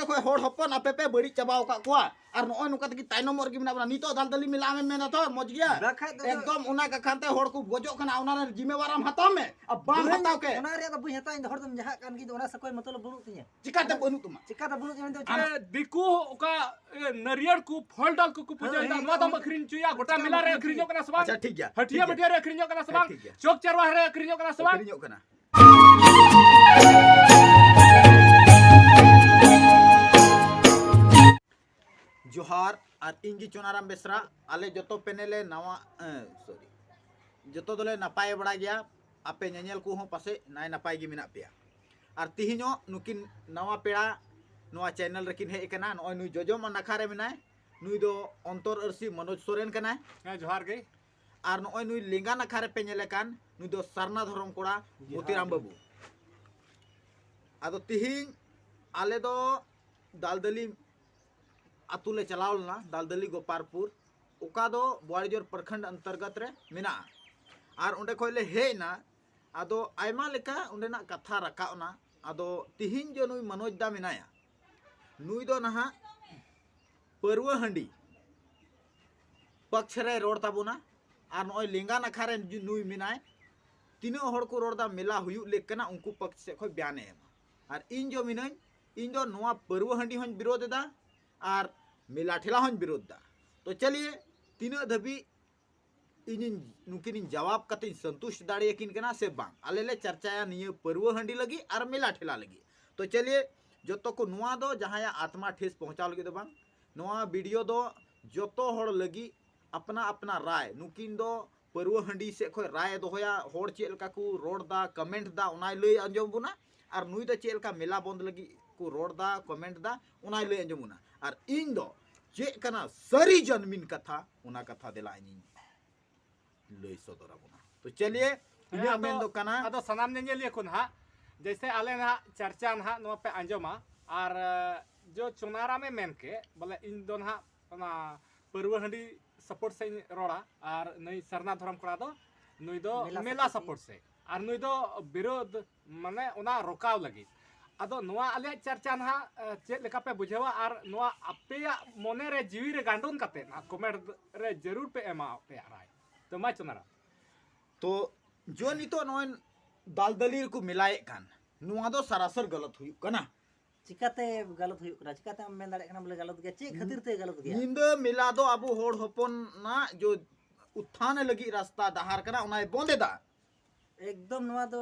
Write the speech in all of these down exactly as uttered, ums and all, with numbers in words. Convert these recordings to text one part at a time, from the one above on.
ᱠᱷᱚᱡ ᱦᱚᱲ ᱦᱚᱯᱚᱱ ᱟᱯᱮ ᱯᱮ ᱵᱟᱹᱲᱤᱡ ᱪᱟᱵᱟᱣ ᱟᱠᱟᱫ ᱠᱚᱣᱟ᱾ ᱟᱨ ᱱᱚᱜᱼᱚᱭ ᱱᱚᱝᱠᱟ ᱛᱮᱜᱮ ᱛᱟᱭᱱᱚᱢᱚᱜ ᱨᱮᱜᱮ ᱢᱮᱱᱟᱜ ᱵᱚᱱᱟ᱾ ᱱᱤᱛᱚᱜ ᱫᱟᱞᱫᱟᱞᱤ ᱢᱮᱞᱟ ᱟᱢᱮᱢ ᱢᱮᱱᱟ ᱛᱚ ᱢᱚᱡᱽ ᱜᱮᱭᱟ᱾ ᱵᱟᱠᱷᱟᱡ ᱫᱚ ᱮᱠᱫᱚᱢ ᱚᱱᱟ ᱠᱟᱠᱷᱟᱱ ᱛᱮ ᱦᱚᱲ ᱠᱚ ᱜᱚᱡᱚᱜ ᱠᱟᱱᱟ, ᱚᱱᱟ ᱨᱮ ᱡᱤᱢᱮᱣᱟᱨ ᱟᱢ ᱦᱟᱛᱟᱣ ᱢᱮ᱾ ᱟᱨ ᱵᱟᱢ ᱵᱟᱹᱧ, ᱦᱟᱛᱟᱣ ᱠᱮ᱾ ᱚᱱᱟ ᱨᱮᱭᱟᱜ ᱫᱚ ᱵᱟᱹᱧ ᱦᱟᱛᱟᱣᱟ, ᱤᱧ ᱫᱚ ᱦᱚᱲ ᱫᱚᱢ ᱡᱟᱦᱟᱜ ᱠᱟᱱ ᱜᱮ, ᱤᱧ ᱫᱚ ᱚᱱᱟ ᱥᱟᱠᱚᱭ ᱢᱚᱛᱞᱚᱵ ᱵᱟᱹᱱᱩᱜ ᱛᱤᱧᱟ᱾ ᱪᱤᱠᱟᱛᱮ ᱵᱟᱹᱱᱩᱜ ᱛᱟᱢᱟ? ᱪᱤᱠᱟᱛᱮ ᱵᱟᱹᱱᱩᱜ ᱛᱤᱧᱟ ᱢᱮᱱᱛᱮ? ᱮ, ᱫᱤᱠᱩ ᱚᱠᱟ, ᱮ, ᱱᱟᱹᱨᱤᱭᱟᱹᱲ ᱠᱚ ᱯᱷᱚᱞ ᱰᱚᱞ ᱠᱚᱠᱚ ᱯᱩᱡᱟᱹᱭᱮᱫᱟ, ᱦᱮᱸ, ᱱᱚᱣᱟ ᱫᱚᱢ ᱦᱮᱸ, ᱟᱹᱠᱷᱨᱤᱧ ᱦᱚᱪᱚᱭᱟ? ᱜᱚᱴᱟ ᱢᱮᱞᱟ ᱨᱮ ᱟᱹᱠᱷᱨᱤᱧᱚᱜ ᱠᱟᱱᱟ ᱥᱮ ᱵᱟᱝ? ᱟᱪᱪᱷᱟ, ᱴᱷᱤᱠ ᱜᱮᱭᱟ, ᱦᱟᱹᱴᱤᱭᱟᱹ ᱴᱷᱤᱠ ᱜᱮᱭᱟ᱾ ᱵᱟᱹᱴᱤᱭᱟᱹ ᱨᱮ ᱟᱹᱠᱷᱨᱤᱧᱚᱜ ᱠᱟᱱᱟ ᱥᱮ ᱵᱟᱝ? ᱴᱷᱤᱠ ᱜᱮᱭᱟ᱾ ᱪᱚᱠ ᱪᱟᱨᱣᱟᱦᱟ ᱨᱮ ᱟᱹᱠᱷᱨᱤᱧᱚᱜ ᱠᱟᱱᱟ ᱥᱮ ᱵᱟᱝ? ᱟᱹᱠᱷᱨᱤᱧᱚᱜ ᱠᱟᱱᱟ᱾ ᱡᱚᱦᱟᱨ, ᱟᱨ ᱤᱧ ᱜᱮ ᱪᱩᱱᱟᱨᱟᱢ ᱵᱮᱥᱨᱟ᱾ ᱟᱞᱮ ᱡᱚᱛᱚ ᱯᱮᱱᱮᱞ ᱞᱮ ᱱᱟᱣᱟ, ᱮ, ᱥᱚᱨᱤ, ᱡᱚᱛᱚ ᱫᱚᱞᱮ ᱱᱟᱯᱟᱭ ᱵᱟᱲᱟ ᱜᱮᱭᱟ᱾ ᱟᱯᱮ ᱧᱮᱧᱮᱞ ᱠᱚᱦᱚᱸ ᱯᱟᱥᱮᱡ ᱱᱟᱭ ᱱᱟᱯᱟᱭ ᱜᱮ ᱢᱮᱱᱟᱜ ᱯᱮᱭᱟ᱾ ᱟᱨ ᱛᱤᱦᱤᱧᱚᱜ ᱱᱩᱠᱤᱱ ᱱᱟᱣᱟ ᱯᱮᱲᱟ ᱱᱚᱣᱟ ᱪᱮᱱᱮᱞ ᱨᱮᱠᱤᱱ ᱦᱮᱡ ᱟᱠᱟᱱᱟ᱾ ᱱᱚᱜᱼᱚᱭ ᱱᱩᱭ ᱡᱚᱡᱚᱢ ᱱᱟᱠᱷᱟ ᱨᱮ ᱢᱮᱱᱟᱭ, ᱱᱩᱭ ᱫᱚ ᱚᱱᱛᱚᱨ ᱟᱹᱨᱥᱤ ᱢᱚᱱᱳᱡᱽ ᱥᱚᱨᱮᱱ ᱠᱟᱱᱟᱭ᱾ ᱦᱮᱸ, ᱡᱚᱦᱟᱨ ᱜᱮ᱾ ᱟᱨ ᱱᱚᱜᱼᱚᱭ ᱱᱩᱭ ᱞᱮᱸᱜᱟ ᱱᱟᱠᱷᱟ ᱨᱮᱯᱮ ᱧᱮᱞᱮ ᱠᱟᱱ, ᱱᱩᱭ ᱫᱚ ᱥᱟᱨᱱᱟ ᱫᱷᱚᱨᱚᱢ ᱠᱚᱲᱟ ᱡᱚᱦᱟᱨ ᱢᱚᱛᱤᱨᱟᱢ ᱜᱮ᱾ ᱵᱟᱹᱵᱩ᱾ ᱟᱫᱚ ᱛᱤᱦᱤᱧ ᱟᱞᱮ ᱫᱚ ᱫᱟᱞᱫᱟᱹᱞᱤ ᱟᱛᱳ ᱞᱮ ᱪᱟᱞᱟᱣ ᱞᱮᱱᱟ, ᱫᱟᱞᱫᱟᱹᱞᱤ ᱜᱳᱯᱟᱨᱯᱩᱨ, ᱚᱠᱟ ᱫᱚ ᱵᱳᱣᱟᱲᱤᱡᱳᱨ ᱯᱨᱚᱠᱷᱚᱸᱰ ᱚᱱᱛᱚᱨᱜᱚᱛ ᱨᱮ ᱢᱮᱱᱟᱜᱼᱟ᱾ ᱟᱨ ᱚᱸᱰᱮ ᱠᱷᱚᱡ ᱞᱮ ᱦᱮᱡ ᱮᱱᱟ᱾ ᱟᱫᱚ ᱟᱭᱢᱟ ᱞᱮᱠᱟ ᱚᱸᱰᱮᱱᱟᱜ ᱠᱟᱛᱷᱟ ᱨᱟᱠᱟᱵ ᱮᱱᱟ᱾ ᱟᱫᱚ ᱛᱤᱦᱤᱧ ᱡᱮ ᱱᱩᱭ ᱢᱚᱱᱳᱡᱽ ᱫᱟ ᱢᱮᱱᱟᱭᱟ, ᱱᱩᱭ ᱫᱚ ᱱᱟᱦᱟᱜ ᱯᱟᱹᱨᱣᱟᱹ ᱦᱟᱺᱰᱤ ᱯᱚᱠᱷ ᱨᱮᱭ ᱨᱚᱲ ᱛᱟᱵᱚᱱᱟ᱾ ᱟᱨ ᱱᱚᱜᱼᱚᱭ ᱞᱮᱸᱜᱟ ᱱᱟᱠᱷᱟ ᱨᱮ ᱱᱩᱭ ᱢᱮᱱᱟᱭ, ᱛᱤᱱᱟᱹᱜ ᱦᱚᱲ ᱠᱚ ᱨᱚᱲ ᱮᱫᱟ ᱢᱮᱞᱟ ᱦᱩᱭᱩᱜ ᱞᱮᱠ ᱠᱟᱱᱟ, ᱩᱱᱠᱩ ᱯᱚᱠᱷ ᱥᱮᱫ ᱠᱷᱚᱱ ᱵᱮᱭᱟᱱᱮ ᱮᱢᱟ᱾ ᱟᱨ ᱤᱧ ᱡᱚ ᱢᱤᱱᱟᱹᱧ, ᱤᱧ ᱫᱚ ᱱᱚᱣᱟ ᱯᱟᱹᱨᱣᱟᱹ ᱦᱟᱺᱰᱤ ᱦᱚᱸᱧ ᱵᱤᱨᱳᱫᱷ ᱮᱫᱟ ᱟᱨ ᱢᱮᱞᱟ ᱴᱷᱮᱞᱟ ᱦᱚᱸᱧ ᱵᱤᱨᱳᱫᱷ ᱮᱫᱟ᱾ ᱛᱚ ᱪᱟᱞᱤᱭᱮ, ᱛᱤᱱᱟᱹᱜ ᱫᱷᱟᱹᱵᱤᱡ ᱤᱧᱤᱧ ᱱᱩᱠᱤᱱᱤᱧ ᱡᱟᱣᱟᱵ ᱠᱟᱛᱮᱧ ᱥᱚᱱᱛᱩᱥᱴ ᱫᱟᱲᱮᱭᱟᱠᱤᱱ ᱠᱟᱱᱟ ᱥᱮ ᱵᱟᱝ? ᱟᱞᱮ ᱞᱮ ᱪᱟᱨᱪᱟᱭᱟ ᱱᱤᱭᱟᱹ ᱯᱟᱹᱨᱣᱟᱹ ᱦᱟᱺᱰᱤ ᱞᱟᱹᱜᱤᱫ ᱟᱨ ᱢᱮᱞᱟ ᱴᱷᱮᱞᱟ ᱞᱟᱹᱜᱤᱫ᱾ ᱛᱚ ᱪᱟᱞᱤᱭᱮ, ᱡᱚᱛᱚ ᱠᱚ, ᱱᱚᱣᱟ ᱫᱚ ᱡᱟᱦᱟᱸᱭᱟᱜ ᱟᱛᱢᱟ ᱴᱷᱮᱥ ᱯᱚᱦᱚᱸᱪᱟᱣ ᱞᱟᱹᱜᱤᱫ ᱫᱚ ᱵᱟᱝ, ᱱᱚᱣᱟ ᱵᱷᱤᱰᱤᱭᱳ ᱫᱚ ᱡᱚᱛᱚ ᱦᱚᱲ ᱞᱟᱹᱜᱤᱫ, ᱟᱯᱱᱟ ᱟᱯᱱᱟ ᱨᱟᱭ᱾ ᱱᱩᱠᱤᱱ ᱫᱚ ᱯᱟᱹᱨᱣᱟᱹ ᱦᱟᱺᱰᱤ ᱥᱮᱫ ᱠᱷᱚᱱ ᱨᱟᱭ ᱮ ᱫᱚᱦᱚᱭᱟ, ᱦᱚᱲ ᱪᱮᱫ ᱞᱮᱠᱟ ᱠᱚ ᱨᱚᱲ ᱫᱟ, ᱠᱚᱢᱮᱱᱴ ᱫᱟ, ᱚᱱᱟᱭ ᱞᱟᱹᱭ ᱟᱸᱡᱚᱢ ᱵᱚᱱᱟ᱾ ᱟᱨ ᱱᱩᱭ ᱫᱚ ᱪᱮᱫ ᱞᱮᱠᱟ ᱢᱮᱞᱟ ᱵᱚᱱᱫ ᱞᱟᱹᱜᱤᱫ ᱠᱚ ᱨᱚᱲ ᱫᱟ, ᱠᱚᱢᱮᱱᱴ ᱫᱟ, ᱚᱱᱟᱭ ᱞᱟᱹᱭ ᱟᱸᱡᱚᱢ ᱵᱚᱱᱟ᱾ ᱟᱨ ᱤᱧ ᱫᱚ ᱪᱮᱫ ᱠᱟᱱᱟ ᱥᱟᱹᱨᱤ ᱡᱟᱹᱱᱢᱤᱱ ᱠᱟᱛᱷᱟ, ᱚᱱᱟ ᱠᱟᱛᱷᱟ ᱫᱮᱞᱟ ᱤᱧᱤᱧ ᱞᱟᱹᱭ ᱥᱚᱫᱚᱨ ᱟᱵᱚᱱᱟ᱾ ᱛᱚ ᱪᱟᱞᱤᱭᱮ, ᱦᱮᱸ, ᱤᱧᱟᱹᱜ ᱟᱫᱚ, ᱢᱮᱱ ᱫᱚ ᱠᱟᱱᱟ, ᱟᱫᱚ ᱥᱟᱱᱟᱢ ᱧᱮᱧᱮᱞᱤᱭᱟᱹ ᱠᱚ ᱱᱟᱦᱟᱜ, ᱡᱮᱭᱥᱮ ᱟᱞᱮ ᱱᱟᱦᱟᱜ ᱪᱟᱨᱪᱟ ᱱᱟᱦᱟᱜ ᱱᱚᱣᱟ ᱯᱮ ᱟᱸᱡᱚᱢᱟ, ᱟᱨ, ᱮ, ᱡᱚ ᱪᱩᱱᱟᱨᱟᱢᱮ ᱢᱮᱱ ᱠᱮᱫ, ᱵᱚᱞᱮ ᱤᱧ ᱫᱚ ᱱᱟᱦᱟᱜ ᱚᱱᱟ ᱯᱟᱹᱨᱣᱟᱹ ᱦᱟᱺᱰᱤ ᱥᱟᱯᱳᱨᱴ ᱥᱮᱫ ᱤᱧ ᱨᱚᱲᱟ, ᱟᱨ ᱱᱩᱭ ᱥᱟᱨᱱᱟ ᱫᱷᱚᱨᱚᱢ ᱠᱚᱲᱟ ᱫᱚ, ᱱᱩᱭ ᱫᱚ ᱢᱮᱞᱟ ᱢᱮᱞᱟ ᱥᱟᱯᱳᱨᱴ ᱥᱟᱯᱳᱨᱴ ᱥᱮᱫ, ᱟᱨ ᱱᱩᱭ ᱫᱚ ᱵᱤᱨᱳᱫᱷ, ᱢᱟᱱᱮ ᱚᱱᱟ ᱨᱚᱠᱟᱣ ᱞᱟᱹᱜᱤᱫ᱾ ᱟᱫᱚ ᱱᱚᱣᱟ ᱟᱞᱮᱭᱟᱜ ᱪᱟᱨᱪᱟ ᱱᱟᱦᱟᱜ ᱪᱮᱫ ᱞᱮᱠᱟ ᱯᱮ ᱵᱩᱡᱷᱟᱹᱣᱟ ᱟᱨ ᱱᱚᱣᱟ ᱟᱯᱮᱭᱟᱜ ᱢᱚᱱᱮ ᱨᱮ ᱡᱤᱣᱤ ᱨᱮ ᱜᱟᱱᱰᱩᱱ ᱠᱟᱛᱮ ᱱᱟᱦᱟᱜ ᱠᱚᱢᱮᱱᱴ ᱨᱮ ᱡᱟᱹᱨᱩᱲ ᱯᱮ ᱮᱢᱟ ᱟᱯᱮᱭᱟᱜ ᱨᱟᱭ᱾ ᱛᱚ ᱢᱟ ᱪᱚᱱᱟᱨᱟ᱾ ᱛᱚ ᱡᱚ ᱱᱤᱛᱚᱜ ᱱᱚᱜᱼᱚᱭ ᱫᱟᱞᱫᱟᱞᱤ ᱨᱮᱠᱚ ᱢᱮᱞᱟᱭᱮᱫ ᱠᱟᱱ, ᱱᱚᱣᱟ ᱫᱚ ᱥᱟᱨᱟᱥᱟᱨ ᱜᱟᱞᱚᱛ ᱦᱩᱭᱩᱜ ᱠᱟᱱᱟ᱾ ᱪᱤᱠᱟᱛᱮ ᱜᱟᱞᱚᱛ ᱦᱩᱭᱩᱜ ᱠᱟᱱᱟ? ᱪᱤᱠᱟᱛᱮ ᱟᱢ ᱢᱮᱱ ᱫᱟᱲᱮᱭᱟᱜ ᱠᱟᱱᱟ ᱵᱚᱞᱮ ᱜᱟᱞᱚᱛ ᱜᱮᱭᱟ? ᱪᱮᱫ ᱠᱷᱟᱹᱛᱤᱨ ᱛᱮ ᱜᱟᱞᱚᱛ ᱜᱮᱭᱟ? ᱧᱤᱫᱟᱹ ᱢᱮᱞᱟ ᱫᱚ ᱟᱵᱚ ᱦᱚᱲ ᱦᱚᱯᱚᱱᱟᱜ ᱡᱚ ᱩᱛᱛᱷᱟᱱ ᱞᱟᱹᱜᱤᱫ ᱨᱟᱥᱛᱟ ᱰᱟᱦᱟᱨ ᱠᱟᱱᱟ, ᱚᱱᱟᱭ ᱵᱚᱱᱫ ᱮᱫᱟ᱾ ᱮᱠᱫᱚᱢ ᱱᱚᱣᱟ ᱫᱚ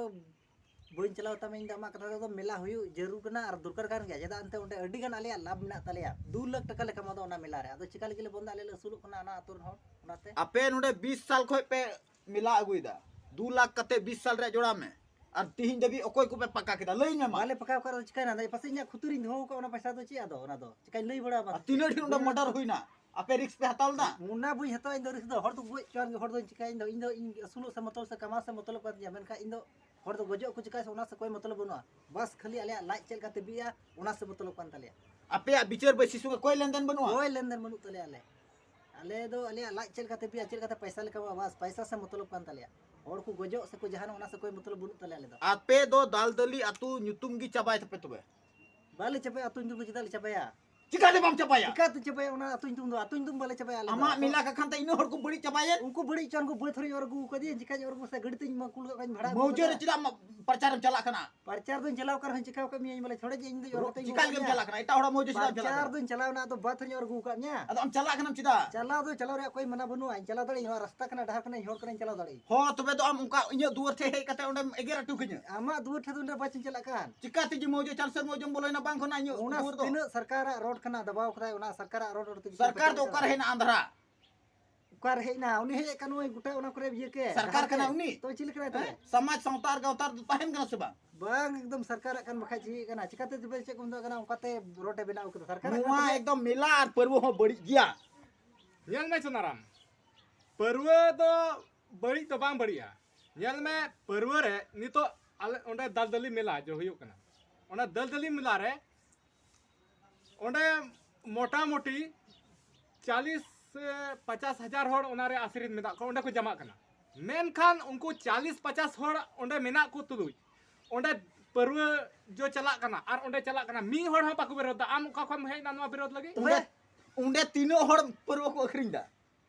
ᱵᱟᱹᱧ ᱪᱟᱞᱟᱣ ᱛᱟᱢᱟ ᱤᱧ ᱫᱚ ᱟᱢᱟᱜ ᱠᱟᱛᱷᱟ ᱛᱮᱫᱚ᱾ ᱢᱮᱞᱟ ᱦᱩᱭᱩᱜ ᱡᱟᱹᱨᱩᱲ ᱠᱟᱱᱟ ᱟᱨ ᱫᱚᱨᱠᱟᱨ ᱠᱟᱱ ᱜᱮᱭᱟ᱾ ᱪᱮᱫᱟᱜ ᱮᱱᱛᱮ ᱚᱸᱰᱮ ᱟᱹᱰᱤ ᱜᱟᱱ ᱟᱞᱮᱭᱟᱜ ᱞᱟᱵᱷ ᱢᱮᱱᱟᱜ ᱛᱟᱞᱮᱭᱟ᱾ ᱫᱩ ᱞᱟᱠᱷ ᱴᱟᱠᱟ ᱞᱮ ᱠᱟᱢᱟᱣ ᱫᱟ ᱚᱱᱟ ᱢᱮᱞᱟ ᱨᱮ᱾ ᱟᱫᱚ ᱪᱤᱠᱟ ᱞᱟᱹᱜᱤᱫ ᱞᱮ ᱵᱚᱱᱫᱟ? ᱟᱞᱮ ᱞᱮ ᱟᱹᱥᱩᱞᱚᱜ ᱠᱟᱱᱟ ᱚᱱᱟ ᱟᱹᱛᱩ ᱨᱮᱱ ᱦᱚᱲ, ᱚᱱᱟᱛᱮ᱾ ᱟᱯᱮ ᱱᱚᱰᱮ ᱵᱤᱥ ᱥᱟᱞ ᱠᱷᱚᱱ ᱯᱮ ᱢᱮᱞᱟ ᱟᱹᱜᱩᱭᱮᱫᱟ, ᱫᱩ ᱞᱟᱠᱷ ᱠᱟᱛᱮ ᱵᱤᱥ ᱥᱟᱞ ᱨᱮᱭᱟᱜ ᱡᱚᱲᱟᱣ ᱢᱮ, ᱟᱨ ᱛᱤᱦᱤᱧ ᱫᱷᱟᱹᱵᱤᱡ ᱚᱠᱚᱭ ᱠᱚᱯᱮ ᱯᱟᱠᱟ ᱠᱮᱫᱟ? ᱞᱟᱹᱭ ᱢᱮ ᱢᱟ᱾ ᱵᱟᱞᱮ ᱯᱟᱠᱟᱣ ᱠᱟᱜ ᱨᱮᱫᱚ ᱪᱤᱠᱟᱭᱱᱟ? ᱯᱟᱥᱮ ᱤᱧᱟᱹᱜ ᱠᱷᱩᱛᱩᱨᱤᱧ ᱫᱚᱦᱚ ᱠᱟᱜ, ᱚᱱᱟ ᱯᱚᱭᱥᱟ ᱫᱚ ᱪᱮᱫ ᱟᱫᱚ? ᱚᱱᱟ ᱫᱚ ᱪᱤᱠᱟᱹᱧ ᱞᱟᱹᱭ ᱵᱟᱲᱟ ᱟᱢᱟ? ᱟᱨ ᱛᱤᱱᱟᱹᱜ ᱰᱷᱮᱨ ᱚᱸᱰᱮ ᱢᱚᱨᱰᱟᱨ ᱦᱩᱭᱱᱟ, ᱟᱯᱮ ᱨᱤᱠᱥ ᱯᱮ ᱦᱟᱛᱟᱣ ᱞᱮᱫᱟ? ᱚᱱᱟ ᱵᱟᱹᱧ ᱦᱟᱛᱟᱣᱟ ᱤᱧ ᱫᱚ ᱨᱤᱠᱥ ᱫᱚ᱾ ᱦᱚᱲ ᱫᱚ ᱜᱚᱡ ᱦᱚᱪᱚᱣᱟᱱ ᱜᱮ, ᱦᱚᱲ ᱫᱚᱧ ᱪᱤᱠᱟᱹᱭᱟ? ᱤᱧ ᱫᱚ, ᱤᱧ ᱫᱚ ᱤᱧ ᱟᱹᱥᱩᱞᱚᱜ ᱥᱮ ᱢᱚᱛᱞᱚᱵ ᱥᱮ ᱠᱟᱢᱟᱣ ᱥᱮ ᱢᱚᱛᱞᱚᱵ ᱠᱟᱱ ᱛᱤᱧᱟ, ᱢᱮᱱᱠᱷᱟᱱ ᱤᱧ ᱫᱚ ᱦᱚᱲ ᱫᱚ ᱜᱚᱡᱚᱜ ᱠᱚ ᱪᱤᱠᱟᱹᱭᱟ ᱥᱮ ᱚᱱᱟ ᱥᱮ ᱠᱚᱭ ᱢᱚᱛᱞᱚᱵ ᱵᱟᱹᱱᱩᱜᱼᱟ᱾ ᱵᱟᱥ ᱠᱷᱟᱹᱞᱤ ᱟᱞᱮᱭᱟᱜ ᱞᱟᱡ ᱪᱮᱫ ᱞᱮᱠᱟ ᱛᱮ ᱵᱤᱜᱼᱟ, ᱚᱱᱟ ᱥᱮ ᱢᱚᱛᱞᱚᱵ ᱠᱟᱱ ᱛᱟᱞᱮᱭᱟ᱾ ᱟᱯᱮᱭᱟᱜ ᱵᱤᱪᱟᱹᱨ ᱵᱟᱹᱭᱥᱤ ᱥᱚᱸᱜᱮ ᱠᱚᱭ ᱞᱮᱱᱫᱮᱱ ᱵᱟᱹᱱᱩᱜᱼᱟ? ᱠᱚᱭ ᱞᱮᱱᱫᱮᱱ ᱵᱟᱹᱱᱩᱜ ᱛᱟᱞᱮᱭᱟ᱾ ᱟᱞᱮ ᱟᱞᱮ ᱫᱚ ᱟᱞᱮᱭᱟᱜ ᱞᱟᱡ ᱪᱮᱫ ᱞᱮᱠᱟ ᱛᱮ ᱵᱤᱜᱼᱟ, ᱪᱮᱫ ᱞᱮᱠᱟ ᱛᱮ ᱯᱟᱭᱥᱟ ᱞᱮ ᱠᱟᱢᱟᱣᱟ, ᱵᱟᱥ ᱯᱟᱭᱥᱟ ᱥᱮ ᱢᱚᱛᱞᱚᱵ ᱠᱟᱱ ᱛᱟᱞᱮᱭᱟ᱾ ᱦᱚᱲ ᱠᱚ ᱜᱚᱡᱚᱜ ᱥᱮ ᱠᱚ ᱡᱟᱦᱟᱱᱚᱜ, ᱚᱱᱟ ᱥᱮ ᱠᱚᱭ ᱢᱚᱛᱞᱚᱵ ᱵᱟᱹᱱᱩᱜ ᱛᱟᱞᱮᱭᱟ ᱟᱞᱮ ᱫᱚ᱾ ᱟᱯᱮ ᱫᱚ ᱫᱟᱞᱫᱟᱞᱤ ᱟᱹᱛᱩ ᱧᱩᱛᱩᱢ ᱜᱮ ᱪᱟᱵᱟᱭ ᱛᱟᱯᱮ ᱛᱚᱵᱮ᱾ ᱵᱟᱞᱮ ᱪᱟᱵᱟᱭᱟ, ᱟᱹᱛᱩ ᱧᱩᱛᱩᱢ ᱫᱚ ᱪᱮᱫᱟᱜ ᱞᱮ ᱪᱟᱵᱟᱭᱟ? ᱪᱤᱠᱟᱹ ᱛᱮ ᱵᱟᱢ ᱪᱟᱵᱟᱭᱟ? ᱪᱤᱠᱟᱹᱛᱮ ᱪᱟᱵᱟᱭᱟ ᱚᱱᱟ ᱟᱹᱛᱩ ᱧᱩᱛᱩᱢ ᱫᱚ? ᱟᱹᱛᱩ ᱧᱩᱛᱩᱢ ᱵᱟᱞᱮ ᱪᱟᱵᱟᱭᱟ ᱟᱞᱮ ᱫᱚ᱾ ᱟᱢᱟᱜ ᱢᱮᱞᱟ ᱠᱟᱠᱷᱟᱱ ᱛᱮ ᱤᱱᱟᱹ ᱦᱚᱲ ᱠᱚ ᱵᱟᱹᱲᱤᱡ ᱪᱟᱵᱟᱭᱮᱱ᱾ ᱩᱱᱠᱩ ᱵᱟᱹᱲᱤᱡ ᱪᱚᱱ ᱠᱚ ᱵᱟᱹᱫᱽ ᱦᱚᱨᱤᱧ ᱚᱨ ᱟᱹᱜᱩ ᱟᱠᱟᱫᱮᱭᱟ, ᱪᱤᱠᱟᱹᱧ ᱚᱨ ᱟᱹᱜᱩ ᱥᱮ ᱜᱟᱹᱰᱤ ᱛᱮᱧ ᱢᱟ ᱠᱩᱞ ᱠᱟᱜ ᱠᱟᱱ ᱵᱷᱟᱲᱟ ᱟᱹᱜᱩ ᱢᱚᱣᱡᱟᱹ ᱨᱮ ᱠᱟᱛᱮ᱾ ᱪᱮᱫᱟᱜ ᱢᱟ-, ᱯᱨᱚᱪᱟᱨᱮᱢ ᱪᱟᱞᱟᱜ ᱠᱟᱱᱟ? ᱯᱨᱚᱪᱟᱨ ᱫᱚᱧ ᱪᱟᱞᱟᱣ ᱠᱟᱱ ᱨᱮᱦᱚᱸ ᱪᱤᱠᱟᱹᱣ ᱠᱟᱜ ᱢᱤᱭᱟᱹᱧ ᱵᱚᱞᱮ, ᱪᱷᱚᱲᱮ ᱡᱮ ᱤᱧ ᱫᱚ ᱚᱨ ᱠᱟᱛᱮᱧ ᱪᱤᱠᱟ ᱞᱟᱹᱜᱤᱫ ᱮᱢ ᱪᱟᱞᱟᱜ ᱠᱟᱱᱟ? ᱮᱴᱟᱜ ᱦᱚᱲᱟᱜ ᱢᱚᱣᱡᱟᱹ ᱪᱮᱫᱟᱜ ᱮᱢ ᱪᱟᱞᱟᱜ ᱯᱨᱚᱪᱟᱨ ᱠᱟᱱᱟ? ᱫᱚᱧ ᱪᱟᱞᱟᱣ ᱮᱱᱟ, ᱟᱫᱚ ᱵᱟᱫᱽ ᱦᱚᱨᱤᱧ ᱚᱨ ᱟᱹᱜᱩ ᱟᱠᱟᱫ ᱢᱮᱭᱟ᱾ ᱟᱫᱚ ᱟᱢ ᱪᱟᱞᱟᱜ ᱠᱟᱱᱟᱢ ᱪᱮᱫᱟᱜ? ᱪᱟᱞᱟᱣ ᱫᱚ ᱪᱟᱞᱟᱣ ᱨᱮᱭᱟᱜ ᱠᱚᱭ ᱢᱟᱱᱟ ᱵᱟᱹᱱᱩᱜᱼᱟ, ᱤᱧ ᱪᱟᱞᱟᱣ ᱫᱟᱲᱮᱭᱟᱜ ᱤᱧ, ᱱᱚᱣᱟ ᱨᱟᱥᱛᱟ ᱠᱟᱱᱟ, ᱰᱟᱦᱟᱨ ᱠᱟᱱᱟ, ᱤᱧ ᱦᱚᱲ ᱠᱟᱱᱟᱧ ᱪᱟᱞᱟᱣ ᱫᱟᱲᱮᱭᱟᱜ ᱤᱧ᱾ ᱦᱚᱸ, ᱛᱚᱵᱮ ᱫᱚ ᱟᱢ ᱚᱱᱠᱟ ᱤᱧᱟᱹᱜ ᱫᱩᱣᱟᱹᱨ ᱴᱷᱮᱡ ᱦᱮᱡ ᱠᱟᱛᱮ ᱚᱸᱰᱮᱢ ᱮᱜᱮᱨ ᱦᱚᱴᱚ ᱠᱟᱹᱧᱟᱹ᱾ ᱟᱢᱟᱜ ᱫᱩᱣᱟᱹᱨ ᱴᱷᱮᱡ ᱫᱚ ᱚᱸᱰᱮ ᱵᱟᱪᱚᱧ ᱪᱟᱞᱟᱜ ᱠᱟᱱ᱾ ᱪᱤᱠᱟ ᱛᱮ ᱡᱮ ᱢᱚᱣᱡᱟᱹ ᱪᱟᱱᱥ ᱨᱮ ᱢᱚᱣᱡᱟᱹᱢ ᱵᱚᱞᱚᱭᱮᱱᱟ ᱵᱟᱝ ᱠᱷᱚᱱᱟᱜ ᱤᱧᱟᱹᱜ ᱚᱱᱟ ᱫᱩᱣᱟᱹᱨ ᱫᱚ? ᱛᱤᱱᱟᱹᱜ ᱥᱚᱨᱠᱟᱨᱟᱜ ᱨᱳᱰ ᱠᱟᱱᱟ, ᱫᱟᱵᱟᱣ ᱠᱟᱫᱟᱭ, ᱚᱱᱟ ᱥᱚᱨᱠᱟᱨᱟᱜ ᱨᱳᱰ ᱨᱮ ᱛᱮᱜᱮ ᱥᱚᱨᱠᱟᱨ ᱫᱚ ᱚᱠᱟᱨᱮ ᱦᱮᱡ ᱮᱱᱟ ᱟᱸᱫᱷᱨᱟ? ᱚᱠᱟᱨᱮ ᱦᱮᱡ ᱮᱱᱟ? ᱩᱱᱤ ᱦᱮᱡ ᱟᱠᱟᱱ ᱱᱚᱜᱼᱚᱭ ᱜᱚᱴᱟ ᱚᱱᱟ ᱠᱚᱨᱮ ᱤᱭᱟᱹ ᱠᱮ ᱥᱚᱨᱠᱟᱨ ᱰᱟᱦᱟᱨ ᱠᱟᱱᱟ ᱠᱮ᱾ ᱩᱱᱤ? ᱛᱚ ᱪᱮᱫ ᱞᱮᱠᱟᱱᱟᱭ ᱛᱚᱵᱮ? ᱦᱮᱸ? ᱥᱚᱢᱟᱡᱽ ᱥᱟᱶᱛᱟ ᱟᱨ ᱜᱟᱶᱛᱟ ᱨᱮᱫᱚ ᱛᱟᱦᱮᱱ ᱠᱟᱱᱟ ᱥᱮ ᱵᱟᱝ? ᱵᱟᱝ, ᱮᱠᱫᱚᱢ ᱥᱚᱨᱠᱟᱨᱟᱜ ᱠᱟᱱ ᱵᱟᱠᱷᱟᱡ ᱪᱮᱫ ᱠᱟᱱᱟ? ᱪᱤᱠᱟᱛᱮ ᱛᱚᱵᱮ ᱪᱮᱫ ᱠᱚ ᱢᱮᱛᱟᱜ ᱠᱟᱱᱟ? ᱚᱱᱠᱟᱛᱮ ᱨᱳᱰ ᱮ ᱵᱮᱱᱟᱣ ᱠᱟᱫᱟ ᱥᱚᱨᱠᱟᱨᱟᱜ ᱠᱟᱱ ᱱᱚᱣᱟ ᱛᱚᱵᱮ? ᱮᱠᱫᱚᱢ ᱢᱮᱞᱟ ᱟᱨ ᱯᱟᱹᱨᱣᱟᱹ ᱦᱚᱸ ᱵᱟᱹᱲᱤᱡ ᱜᱮᱭᱟ᱾ ᱧᱮᱞ ᱢᱮ ᱥᱳᱱᱟᱨᱟᱢ, ᱯᱟᱹᱨᱣᱟᱹ ᱫᱚ ᱵᱟᱹᱲᱤᱡ ᱫᱚ ᱵᱟᱝ ᱵᱟᱹᱲᱤᱡᱼᱟ᱾ ᱧᱮᱞ ᱢᱮ, ᱯᱟᱹᱨᱣᱟᱹ ᱨᱮ ᱱᱤᱛᱚᱜ ᱟᱞᱮ ᱚᱸᱰᱮ ᱫᱟᱞᱫᱟᱞᱤ ᱢᱮᱞᱟ ᱡᱮ ᱦᱩᱭᱩᱜ ᱠᱟᱱᱟ, ᱚᱱᱟ ᱫᱟᱞᱫᱟᱞᱤ ᱢᱮᱞᱟ ᱨᱮ ᱚᱸᱰᱮ ᱢᱚᱴᱟᱢᱩᱴᱤ ᱪᱟᱞᱤᱥ ᱥᱮ ᱯᱚᱪᱟᱥ ᱦᱟᱡᱟᱨ ᱦᱚᱲ ᱚᱱᱟᱨᱮ ᱟᱥᱨᱤᱛ ᱢᱮᱱᱟᱜ ᱠᱚᱣᱟ, ᱚᱸᱰᱮ ᱠᱚ ᱡᱟᱢᱟᱜ ᱠᱟᱱᱟ᱾ ᱢᱮᱱᱠᱷᱟᱱ ᱩᱱᱠᱩ ᱪᱟᱞᱤᱥ ᱯᱚᱪᱟᱥ ᱦᱚᱲ ᱚᱸᱰᱮ ᱢᱮᱱᱟᱜ ᱠᱚ ᱛᱩᱞᱩᱡ ᱚᱸᱰᱮ ᱯᱟᱹᱨᱣᱟᱹ ᱡᱚ ᱪᱟᱞᱟᱜ ᱠᱟᱱᱟ ᱟᱨ ᱚᱸᱰᱮ ᱪᱟᱞᱟᱜ ᱠᱟᱱᱟ, ᱢᱤᱫ ᱦᱚᱲ ᱦᱚᱸ ᱵᱟᱠᱚ ᱵᱤᱨᱳᱫᱷ ᱫᱟ᱾ ᱟᱢ ᱚᱠᱟ ᱠᱷᱚᱱ ᱮᱢ ᱦᱮᱡ ᱮᱱᱟ ᱱᱚᱣᱟ ᱵᱤᱨᱳᱫᱷ ᱞᱟᱹᱜᱤᱫ? ᱚᱸᱰᱮ, ᱚᱸᱰᱮ ᱛᱤᱱᱟᱹᱜ ᱦᱚᱲ ᱯᱟᱹᱨᱣᱟᱹ ᱠᱚ ᱟᱹᱠᱷᱨᱤᱧ ᱫᱟ?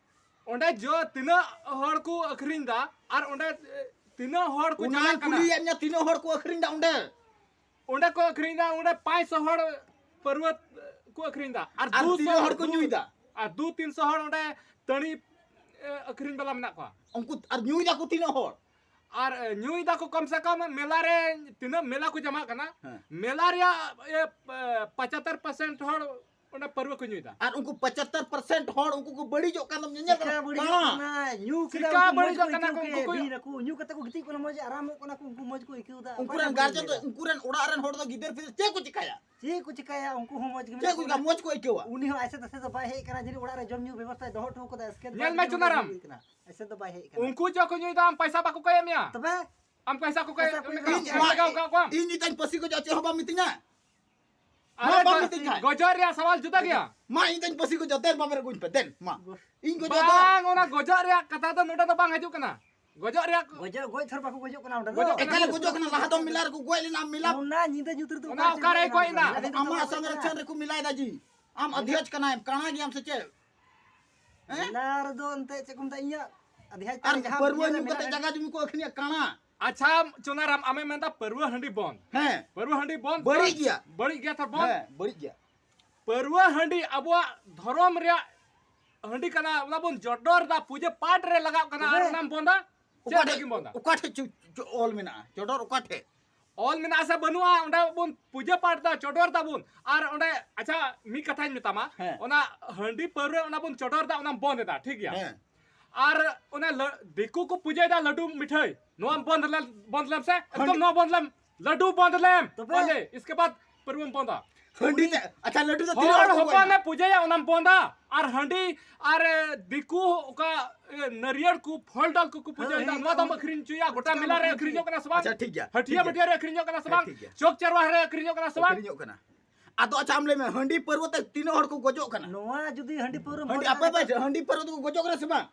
ᱚᱸᱰᱮ ᱡᱚ ᱛᱤᱱᱟᱹᱜ ᱦᱚᱲ ᱠᱚ ᱟᱹᱠᱷᱨᱤᱧ ᱫᱟ ᱟᱨ ᱚᱸᱰᱮ, ᱮ, ᱛᱤᱱᱟᱹᱜ ᱦᱚᱲ ᱠᱚ ᱚᱱᱟᱧ ᱪᱟᱞᱟᱜ ᱠᱟᱱᱟ? ᱠᱩᱞᱤᱭᱮᱫ ᱢᱮᱭᱟ, ᱛᱤᱱᱟᱹᱜ ᱦᱚᱲ ᱠᱚ ᱟᱹᱠᱷᱨᱤᱧ ᱫᱟ ᱚᱸᱰᱮ? ᱚᱸᱰᱮ ᱠᱚ ᱟᱹᱠᱷᱨᱤᱧ ᱫᱟ, ᱚᱸᱰᱮ ᱯᱟᱸᱪᱥᱚ ᱦᱚᱲ ᱯᱟᱹᱨᱣᱟᱹ ᱠᱚ ᱟᱹᱠᱷᱨᱤᱧ ᱫᱟ᱾ ᱟᱨ ᱟᱨ ᱫᱩ ᱛᱤᱱᱟᱹᱜ ᱥᱚ ᱦᱚᱲ ᱠᱚ ᱧᱩᱭ ᱫᱟ? ᱟᱨ ᱫᱩ ᱛᱤᱱ ᱥᱚ ᱦᱚᱲ ᱚᱸᱰᱮ ᱛᱟᱹᱲᱤ, ᱮ, ᱟᱹᱠᱷᱨᱤᱧ ᱵᱟᱞᱟ ᱢᱮᱱᱟᱜ ᱠᱚᱣᱟ᱾ ᱩᱱᱠᱩ ᱟᱨ ᱧᱩᱭ ᱫᱟᱠᱚ ᱛᱤᱱᱟᱹᱜ ᱦᱚᱲ? ᱟᱨ, ᱮ, ᱧᱩᱭ ᱫᱟᱠᱚ ᱠᱚᱢ ᱥᱮ ᱠᱚᱢ ᱢᱮᱞᱟ ᱨᱮ ᱛᱤᱱᱟᱹᱜ ᱢᱮᱞᱟ ᱠᱚ ᱡᱟᱢᱟᱜ ᱠᱟᱱᱟ, ᱦᱮᱸ᱾ ᱢᱮᱞᱟ ᱨᱮᱭᱟᱜ, ᱮ, ᱯ-, ᱯᱟᱸᱪᱟᱛᱛᱳᱨ ᱯᱟᱨᱥᱮᱱᱴ ᱦᱚᱲ ᱚᱸᱰᱮ ᱯᱟᱹᱨᱣᱟᱹ ᱠᱚ ᱧᱩᱭ ᱫᱟ᱾ ᱟᱨ ᱩᱱᱠᱩ ᱯᱟᱸᱪᱟᱛᱛᱳᱨ ᱯᱟᱨᱥᱮᱱᱴ ᱦᱚᱲ ᱩᱱᱠᱩ ᱠᱚ ᱵᱟᱹᱲᱤᱡᱚᱜ ᱠᱟᱱ ᱫᱚᱢ ᱧᱮᱧᱮᱞ ᱪᱤᱠᱟ ᱠᱟᱱᱟ? ᱵᱟᱹᱲᱤᱡᱚᱜ ᱠᱟᱱᱟ? ᱠᱟᱱᱟ? ᱧᱩ ᱠᱮᱫᱟ ᱪᱤᱠᱟ ᱩᱱᱠᱩ ᱢᱚᱡᱽ ᱵᱟᱹᱲᱤᱡᱚᱜ ᱠᱚ ᱠᱟᱱᱟ ᱟᱹᱭᱠᱟᱹᱣ ᱠᱚ ᱩᱱᱠᱩ ᱠᱮᱫ, ᱠᱚ? ᱵᱤᱨ ᱟᱠᱚ, ᱧᱩ ᱠᱟᱛᱮ ᱠᱚ ᱜᱤᱛᱤᱡ ᱠᱟᱱᱟ, ᱢᱚᱡᱽ ᱟᱨᱟᱢᱚᱜ ᱠᱟᱱᱟ ᱠᱚ, ᱩᱱᱠᱩ ᱢᱚᱡᱽ ᱠᱚ ᱟᱹᱭᱠᱟᱹᱣ ᱫᱟ᱾ ᱩᱱᱠᱩ ᱚᱠᱚᱭ ᱨᱮᱱ ᱠᱚ ᱜᱟᱨᱡᱮᱱ ᱫᱚ, ᱧᱮᱞ ᱮᱫᱟ? ᱩᱱᱠᱩ ᱨᱮᱱ ᱚᱲᱟᱜ ᱨᱮᱱ ᱦᱚᱲ ᱫᱚ ᱜᱤᱫᱟᱹᱨ ᱯᱤᱫᱟᱹᱨ ᱪᱮᱫ ᱠᱚ ᱪᱤᱠᱟᱹᱭᱟ? ᱪᱮᱫ ᱠᱚ ᱪᱤᱠᱟᱹᱭᱟ? ᱩᱱᱠᱩ ᱦᱚᱸ ᱢᱚᱡᱽ ᱜᱮ ᱪᱮᱫ ᱢᱮᱱᱟᱜ ᱠᱚ ᱠᱚᱣᱟ᱾ ᱢᱚᱡᱽ ᱠᱚ ᱟᱹᱭᱠᱟᱹᱣᱟ? ᱩᱱᱤ ᱦᱚᱸ ᱟᱭᱥᱮ ᱛᱟᱥᱮ ᱫᱚ ᱵᱟᱭ ᱦᱮᱡ ᱠᱟᱱᱟ, ᱡᱟᱹᱱᱤᱡ ᱚᱲᱟᱜ ᱨᱮ ᱡᱚᱢ ᱧᱩ ᱵᱮᱵᱚᱥᱛᱷᱟᱭ ᱫᱚᱦᱚ ᱦᱚᱴᱚ ᱠᱟᱫᱟ, ᱮᱥᱠᱮᱱ ᱧᱮᱞ ᱢᱮ ᱵᱟᱭ ᱪᱩᱱᱟᱨᱟᱢ᱾ ᱦᱩᱭ ᱠᱟᱱᱟ᱾ ᱟᱭᱥᱮ ᱫᱚ ᱵᱟᱭ ᱦᱮᱡ ᱠᱟᱱᱟ᱾ ᱩᱱᱠᱩ ᱡᱚ ᱠᱚ ᱧᱩᱭ ᱫᱟ, ᱟᱢ ᱯᱚᱭᱥᱟ ᱵᱟᱠᱚ ᱠᱚᱭᱮᱫ ᱢᱮᱭᱟ? ᱛᱚᱵᱮ? ᱟᱢ ᱯᱚᱭᱥᱟ ᱠᱚ ᱠᱚᱭᱮᱫ ᱯᱚᱭᱥᱟ ᱠᱚ ᱢᱮᱭᱟ? ᱤᱧ ᱢᱟ, ᱞᱟᱜᱟᱣ ᱠᱟᱜ ᱠᱚᱣᱟᱢ? ᱤᱧ ᱱᱤᱛᱟᱹᱧ ᱯᱟᱹᱥᱤ ᱜᱚᱡᱚᱜ, ᱪᱮᱫ ᱦᱚᱸ ᱵᱟᱢ ᱢᱤᱛᱟᱹᱧᱟ? ᱢᱟ, ᱟᱨᱮ ᱵᱟᱢ ᱜᱚ-, ᱢᱤᱛᱟᱹᱧ ᱠᱷᱟᱡ᱾ ᱜᱚᱡᱚᱜ ᱨᱮᱭᱟᱜ ᱥᱟᱣᱟᱞ ᱡᱩᱫᱟᱹ ᱜᱮᱭᱟ᱾ ᱢᱟ, ᱤᱧ ᱫᱚᱧ ᱯᱟᱹᱥᱤ ᱜᱚᱡᱚᱜ, ᱫᱮᱱ ᱵᱟᱵᱮᱨ ᱟᱹᱜᱩᱧ ᱯᱮ, ᱫᱮᱱ, ᱢᱟ᱾ ᱤᱧ ᱜᱚᱡᱚᱜ ᱫᱚ᱾ ᱵᱟᱝ, ᱚᱱᱟ ᱜᱚᱡᱚᱜ ᱨᱮᱭᱟᱜ ᱠᱟᱛᱷᱟ ᱫᱚ ᱱᱚᱰᱮ ᱫᱚ ᱵᱟᱝ ᱦᱤᱡᱩᱜ ᱠᱟᱱᱟ᱾ ᱜᱚᱡᱚᱜ ᱨᱮᱭᱟᱜ ᱜᱚᱡᱚᱜ, ᱜᱚᱡ ᱛᱷᱚᱨ ᱵᱟᱠᱚ ᱜᱚᱡᱚᱜ ᱠᱟᱱᱟ ᱚᱸᱰᱮ ᱫᱚ᱾ ᱜᱚᱡᱚᱜ ᱠᱟᱱᱟ᱾ ᱮᱠᱟᱞᱮ ᱜᱚᱡᱚᱜ ᱠᱟᱱᱟ, ᱞᱟᱦᱟ ᱫᱚᱢ ᱢᱮᱞᱟ ᱨᱮᱠᱚ ᱜᱚᱡ ᱞᱮᱱᱟ, ᱢᱮᱞᱟ᱾ ᱚᱱᱟ ᱧᱤᱫᱟᱹ ᱧᱩᱛ ᱨᱮᱫᱚ ᱚᱱᱟ ᱚᱠᱟᱨᱮ ᱚᱠᱟᱨᱮ ᱜᱚᱡ ᱮᱱᱟ? ᱟᱫᱚ ᱟᱢᱟᱜ ᱥᱚᱝᱨᱚᱠᱷᱚᱱ ᱨᱮᱠᱚ ᱢᱮᱞᱟᱭ ᱫᱟ ᱡᱤ᱾ ᱟᱢ ᱟᱫᱷᱭᱟᱪ ᱠᱟᱱᱟᱭᱮᱢ, ᱠᱟᱬᱟ ᱜᱮᱭᱟᱢ ᱥᱮ ᱪᱮᱫ? ᱦᱮᱸ? ᱢᱮᱞᱟ ᱨᱮᱫᱚ ᱮᱱᱛᱮ ᱪᱮᱫ ᱠᱚ ᱢᱮᱛᱟᱜᱼᱟ, ᱤᱧᱟᱹᱜ ᱟᱫᱷᱭᱟᱪ ᱟᱨ ᱡᱟᱦᱟᱸ ᱯᱟᱹᱨᱣᱟᱹ ᱢᱮᱞᱟ ᱧᱩ ᱨᱮ ᱠᱟᱛᱮ ᱢᱮᱞᱟ ᱡᱟᱭᱜᱟ ᱡᱩᱢᱤ ᱠᱚ ᱟᱹᱠᱷᱨᱤᱧᱟ, ᱠᱟᱬᱟ᱾ ᱟᱪᱪᱷᱟ, ᱪᱩᱱᱟᱨᱟᱢ, ᱟᱢᱮᱢ ᱢᱮᱱᱫᱟ ᱯᱟᱹᱨᱣᱟᱹ ᱦᱟᱺᱰᱤ ᱵᱚᱱᱫ᱾ ᱦᱮᱸ᱾ ᱯᱟᱹᱨᱣᱟᱹ ᱦᱟᱺᱰᱤ ᱵᱚᱱᱫ᱾ ᱵᱟᱹᱲᱤᱡ ᱜᱮᱭᱟ᱾ ᱵᱟᱹᱲᱤᱡ ᱜᱮᱭᱟ, ᱛᱚ ᱵᱚᱱᱫ᱾ ᱦᱮᱸ, ᱵᱟᱹᱲᱤᱡ ᱜᱮᱭᱟ᱾ ᱯᱟᱹᱨᱣᱟᱹ ᱦᱟᱺᱰᱤ ᱟᱵᱚᱣᱟᱜ ᱫᱷᱚᱨᱚᱢ ᱨᱮᱭᱟᱜ ᱦᱟᱺᱰᱤ ᱠᱟᱱᱟ, ᱚᱱᱟ ᱵᱚᱱ ᱪᱚᱰᱚᱨ ᱫᱟ, ᱯᱩᱡᱟᱹ ᱯᱟᱴ ᱨᱮ ᱞᱟᱜᱟᱜ ᱠᱟᱱᱟ, ᱟᱨ ᱛᱚᱵᱮ? ᱚᱱᱟᱢ ᱵᱚᱱᱫᱟ? ᱪᱮᱫ ᱚᱠᱟ ᱴᱷᱮᱡ, ᱞᱟᱹᱜᱤᱫ ᱵᱚᱱᱫᱟ? ᱚᱠᱟ ᱴᱷᱮᱡ ᱪᱚ-, ᱪᱚ-, ᱚᱞ ᱢᱮᱱᱟᱜᱼᱟ? ᱪᱚᱰᱚᱨ ᱚᱠᱟ ᱴᱷᱮᱡ? ᱚᱞ ᱢᱮᱱᱟᱜᱼᱟ ᱥᱮ ᱵᱟᱹᱱᱩᱜᱼᱟ? ᱚᱸᱰᱮ ᱵᱚᱱ ᱯᱩᱡᱟᱹ ᱯᱟᱴ ᱫᱟ, ᱪᱚᱰᱚᱨ ᱫᱟᱵᱚᱱ᱾ ᱟᱨ ᱚᱸᱰᱮ, ᱟᱪᱪᱷᱟ, ᱢᱤᱫ ᱠᱟᱛᱷᱟᱧ ᱢᱮᱛᱟᱢᱟ, ᱦᱮᱸ᱾ ᱚᱱᱟ ᱦᱟᱺᱰᱤ ᱯᱟᱹᱣᱨᱟᱹ ᱚᱱᱟ ᱵᱚᱱ ᱪᱚᱰᱚᱨ ᱫᱟ, ᱚᱱᱟᱢ ᱵᱚᱱᱫ ᱮᱫᱟ, ᱴᱷᱤᱠ ᱜᱮᱭᱟ? ᱦᱮᱸ᱾ ᱟᱨ ᱚᱱᱟ ᱞᱟ-, ᱫᱤᱠᱩ ᱠᱚ ᱯᱩᱡᱟᱹᱭ ᱫᱟ ᱞᱟᱹᱰᱩ ᱢᱤᱴᱷᱟᱹᱭ, ᱱᱚᱣᱟᱢ ᱵᱚᱱᱫ ᱞᱮ-, ᱵᱚᱱᱫ ᱞᱮᱢ ᱥᱮ, ᱮᱠᱫᱚᱢ ᱦᱟᱺᱰᱤ ᱱᱚᱣᱟ ᱵᱚᱱᱫ ᱞᱮᱢ, ᱞᱟᱹᱰᱩ ᱵᱚᱱᱫ ᱞᱮᱢ, ᱛᱚᱵᱮ? ᱵᱚᱱᱫ ᱞᱮ, ᱤᱥᱠᱮ ᱵᱟᱫ ᱯᱟᱹᱨᱣᱟᱹᱢ ᱵᱚᱱᱫᱟ᱾ ᱦᱟᱺᱰᱤ ᱛᱮ, ᱟᱪᱪᱷᱟ, ᱞᱟᱹᱰᱩ ᱫᱚ ᱛᱤᱱᱟᱹᱜ ᱦᱚᱲ ᱦᱚᱲ ᱠᱚ ᱦᱚᱯᱚᱱᱮ ᱜᱚᱡᱚᱜᱼᱟ? ᱯᱩᱡᱟᱹᱭᱟ, ᱚᱱᱟᱢ ᱵᱚᱱᱫᱟ᱾ ᱟᱨ ᱦᱟᱺᱰᱤ ᱟᱨ, ᱮ, ᱫᱤᱠᱩ ᱚᱠᱟ, ᱮ, ᱱᱟᱹᱨᱭᱟᱹᱲ ᱠᱚ, ᱯᱷᱚᱞ ᱰᱚᱞ ᱠᱚᱠᱚ ᱯᱩᱡᱟᱹᱭ ᱫᱟ, ᱦᱮᱸ, ᱱᱚᱣᱟ ᱫᱚᱢ ᱮᱠᱫᱚᱢ᱾ ᱟᱹᱠᱷᱨᱤᱧ ᱦᱚᱪᱚᱭᱟ? ᱜᱚᱴᱟ ᱟᱪᱪᱷᱟ, ᱢᱮᱞᱟ ᱨᱮ ᱟᱹᱠᱷᱨᱤᱧ ᱟᱹᱠᱷᱨᱤᱧᱚᱜ ᱠᱟᱱᱟ ᱥᱮ ᱵᱟᱝ? ᱟᱪᱪᱷᱟ, ᱴᱷᱤᱠ ᱜᱮᱭᱟ, ᱦᱟᱹᱴᱭᱟᱹ ᱴᱷᱤᱠ ᱜᱮᱭᱟ᱾ ᱵᱟᱹᱴᱭᱟᱹ ᱨᱮ ᱟᱹᱠᱷᱨᱤᱧᱚᱜ ᱠᱟᱱᱟ ᱥᱮ ᱵᱟᱝ? ᱟᱹᱠᱷᱨᱤᱧᱚᱜ ᱠᱟᱱᱟ᱾ ᱟᱫᱚ ᱟᱪᱪᱷᱟ, ᱟᱢ ᱞᱟᱹᱭ ᱢᱮ, ᱦᱟᱺᱰᱤ ᱯᱟᱹᱨᱣᱟᱹ ᱛᱮ ᱛᱤᱱᱟᱹᱜ ᱦᱚᱲ ᱠᱚ ᱜᱚᱡᱚᱜ ᱠᱟᱱᱟ? ᱱᱚᱣᱟ ᱡᱩᱫᱤ ᱦᱟᱺᱰᱤ ᱯᱟᱹᱣᱨᱟᱹ ᱦᱟᱺᱰᱤ, ᱵᱚᱱᱫᱚ ᱟᱯᱮ ᱯᱮ, ᱞᱮᱠᱷᱟᱱ ᱦᱟᱺᱰᱤ ᱯᱟᱹᱨᱣᱟᱹ ᱛᱮᱠᱚ ᱜᱚᱡᱚᱜ ᱠᱟᱱᱟ ᱥᱮ ᱵᱟᱝ?